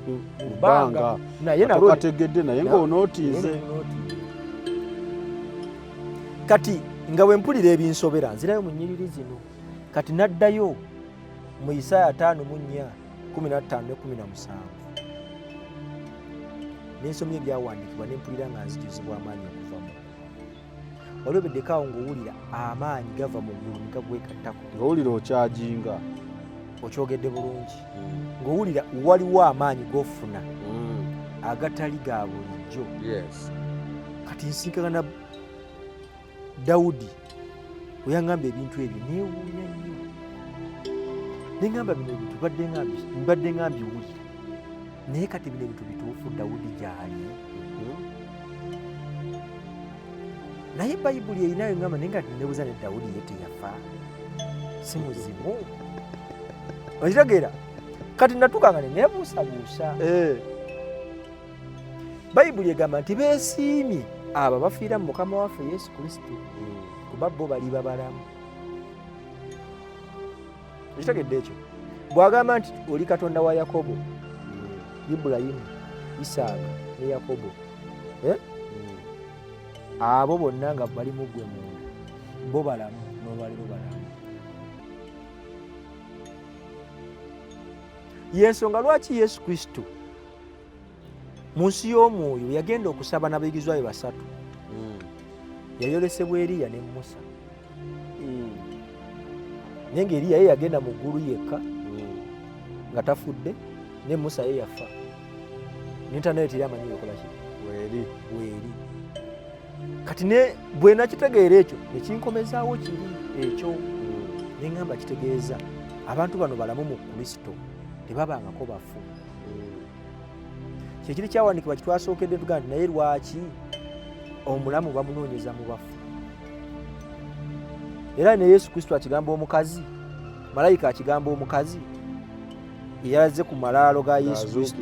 Mu Mu bbanga. bbanga. Naye Nga nalwo tokategedde, naye ng'onootinze. Kati nga bwe mpulira ebinsobera nzirayo mu nnyiriri zino. Kati n'addayo mu Isaaya 54, 15 ne 17. Ne nsomya ebyawandiikibwa ne mpulira nga nzijuzibwa amaanyi okuva mu ggulu. Wali obeddeko awo ng'owulira amaanyi gava mu ggulu ne gagwegattako. Ng'owulira okyajinga. Okyogedde bulungi. Ng'owulira waliwo amaanyi g'ofuna agatali ga bulijjo. Kati nsinkana Dawudi we yaŋŋamba ebintu ebyo neewuunya nnyo. Ne ŋŋamba bino ebintu mbadde nga mbiwulira, naye kati bino ebintu bituufu Dawudi gy'ali. Naye Bayibuli erinayo ŋŋamba, naye nga nebuuza ne Dawudi ye teyafa, si muzimu. Okitegeera? Kati natuuka nga ne neebuusabuusa. Bayibuli egamba nti beesiimye abo abafiira mu Mukama waffe Yesu Kristo, kuba bo baliba balamu. Okitegedde ekyo? Bw'agamba nti oli Katonda wa Yakobo, Ibulayimu, Isaaka ne Yakobo, Abo bonna nga bali mu ggwe munda, bo balamu n'olwaleero balamu. Y'ensonga lwaki Yesu Kristo mu nsi y'omwoyo yagenda okusaba n'abayigirizwa be basatu. Yayolesebwa Eriya ne Musa. Naye nga Eriya ye yagenda mu ggulu yekka nga tafudde, ne Musa ye yafa. N'intaneti eri amanyi wekola ki? Weeri. Weeri. Kati ne bwe nakitegeera ekyo ne kinkomezaawo kiri ekyo. Ne ŋŋamba kitegeeza abantu bano balamu mu Kristo, tebabangako bafu. Kyekiri kyawandiikibwa kitwasookedde tugamba nti naye lwaki omulamu bamunoonyeza mu bafu? Era ne Yesu Kristo akigamba omukazi Malayika akigamba omukazi eyazze ku malaalo ga Yesu Kristo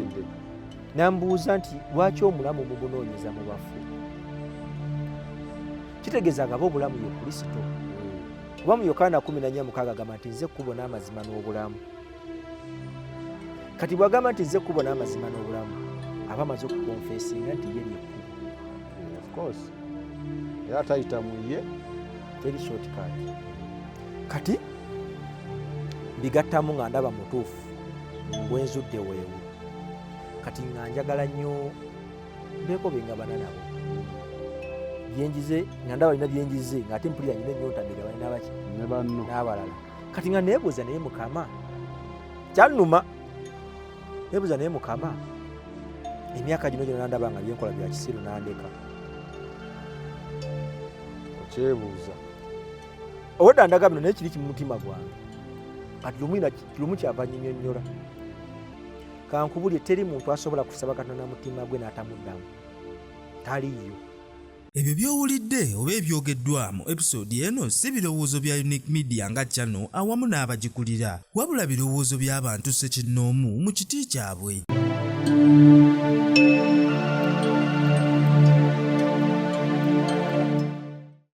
nambuuza nti lwaki omulamu mumunoonyeza mu bafu? Kitegeeza nga obulamu ye Kristo. Kuba mu Yokaana 14:6 agamba nti nze kkubo n'amazima n'obulamu. Kati bw'agamba nti nze kkubo n'amazima n'obulamu, aba amaze okukonfesinga nti ye lyekkubo. Of course. Era tayita mu ye. Teri shortcut. Kati mbigattamu nga ndaba mutuufu wenzudde weewo. Kati nga njagala nnyo mbeeko be ngabana nabo byenjize, nga ndaba alina byenjize, ng'ate mpulira nyina ennyonta mbigabane n'abaki n'abalala. Kati nga neebuuza naye Mukama, kyannuma neebuuza naye Mukama, emyaka gino gyonna ndaba nga byenkola bya kisiru n'andeka. Okyebuuza obwedda ndaga bino naye kiri kimu mutima gwange. Kati lumu kyava nyinyonnyola, kankubulye teri muntu asobola kusaba Katonda na mutima gwe n'atamuddamu, taliiyo. Ebyo by'owulidde oba ebyogeddwa mu episode eno si birowoozo bya Unique Media nga channel awamu n'abagikulira, wabula birowoozo by'abantu ssekinnoomu mu kiti kyabwe.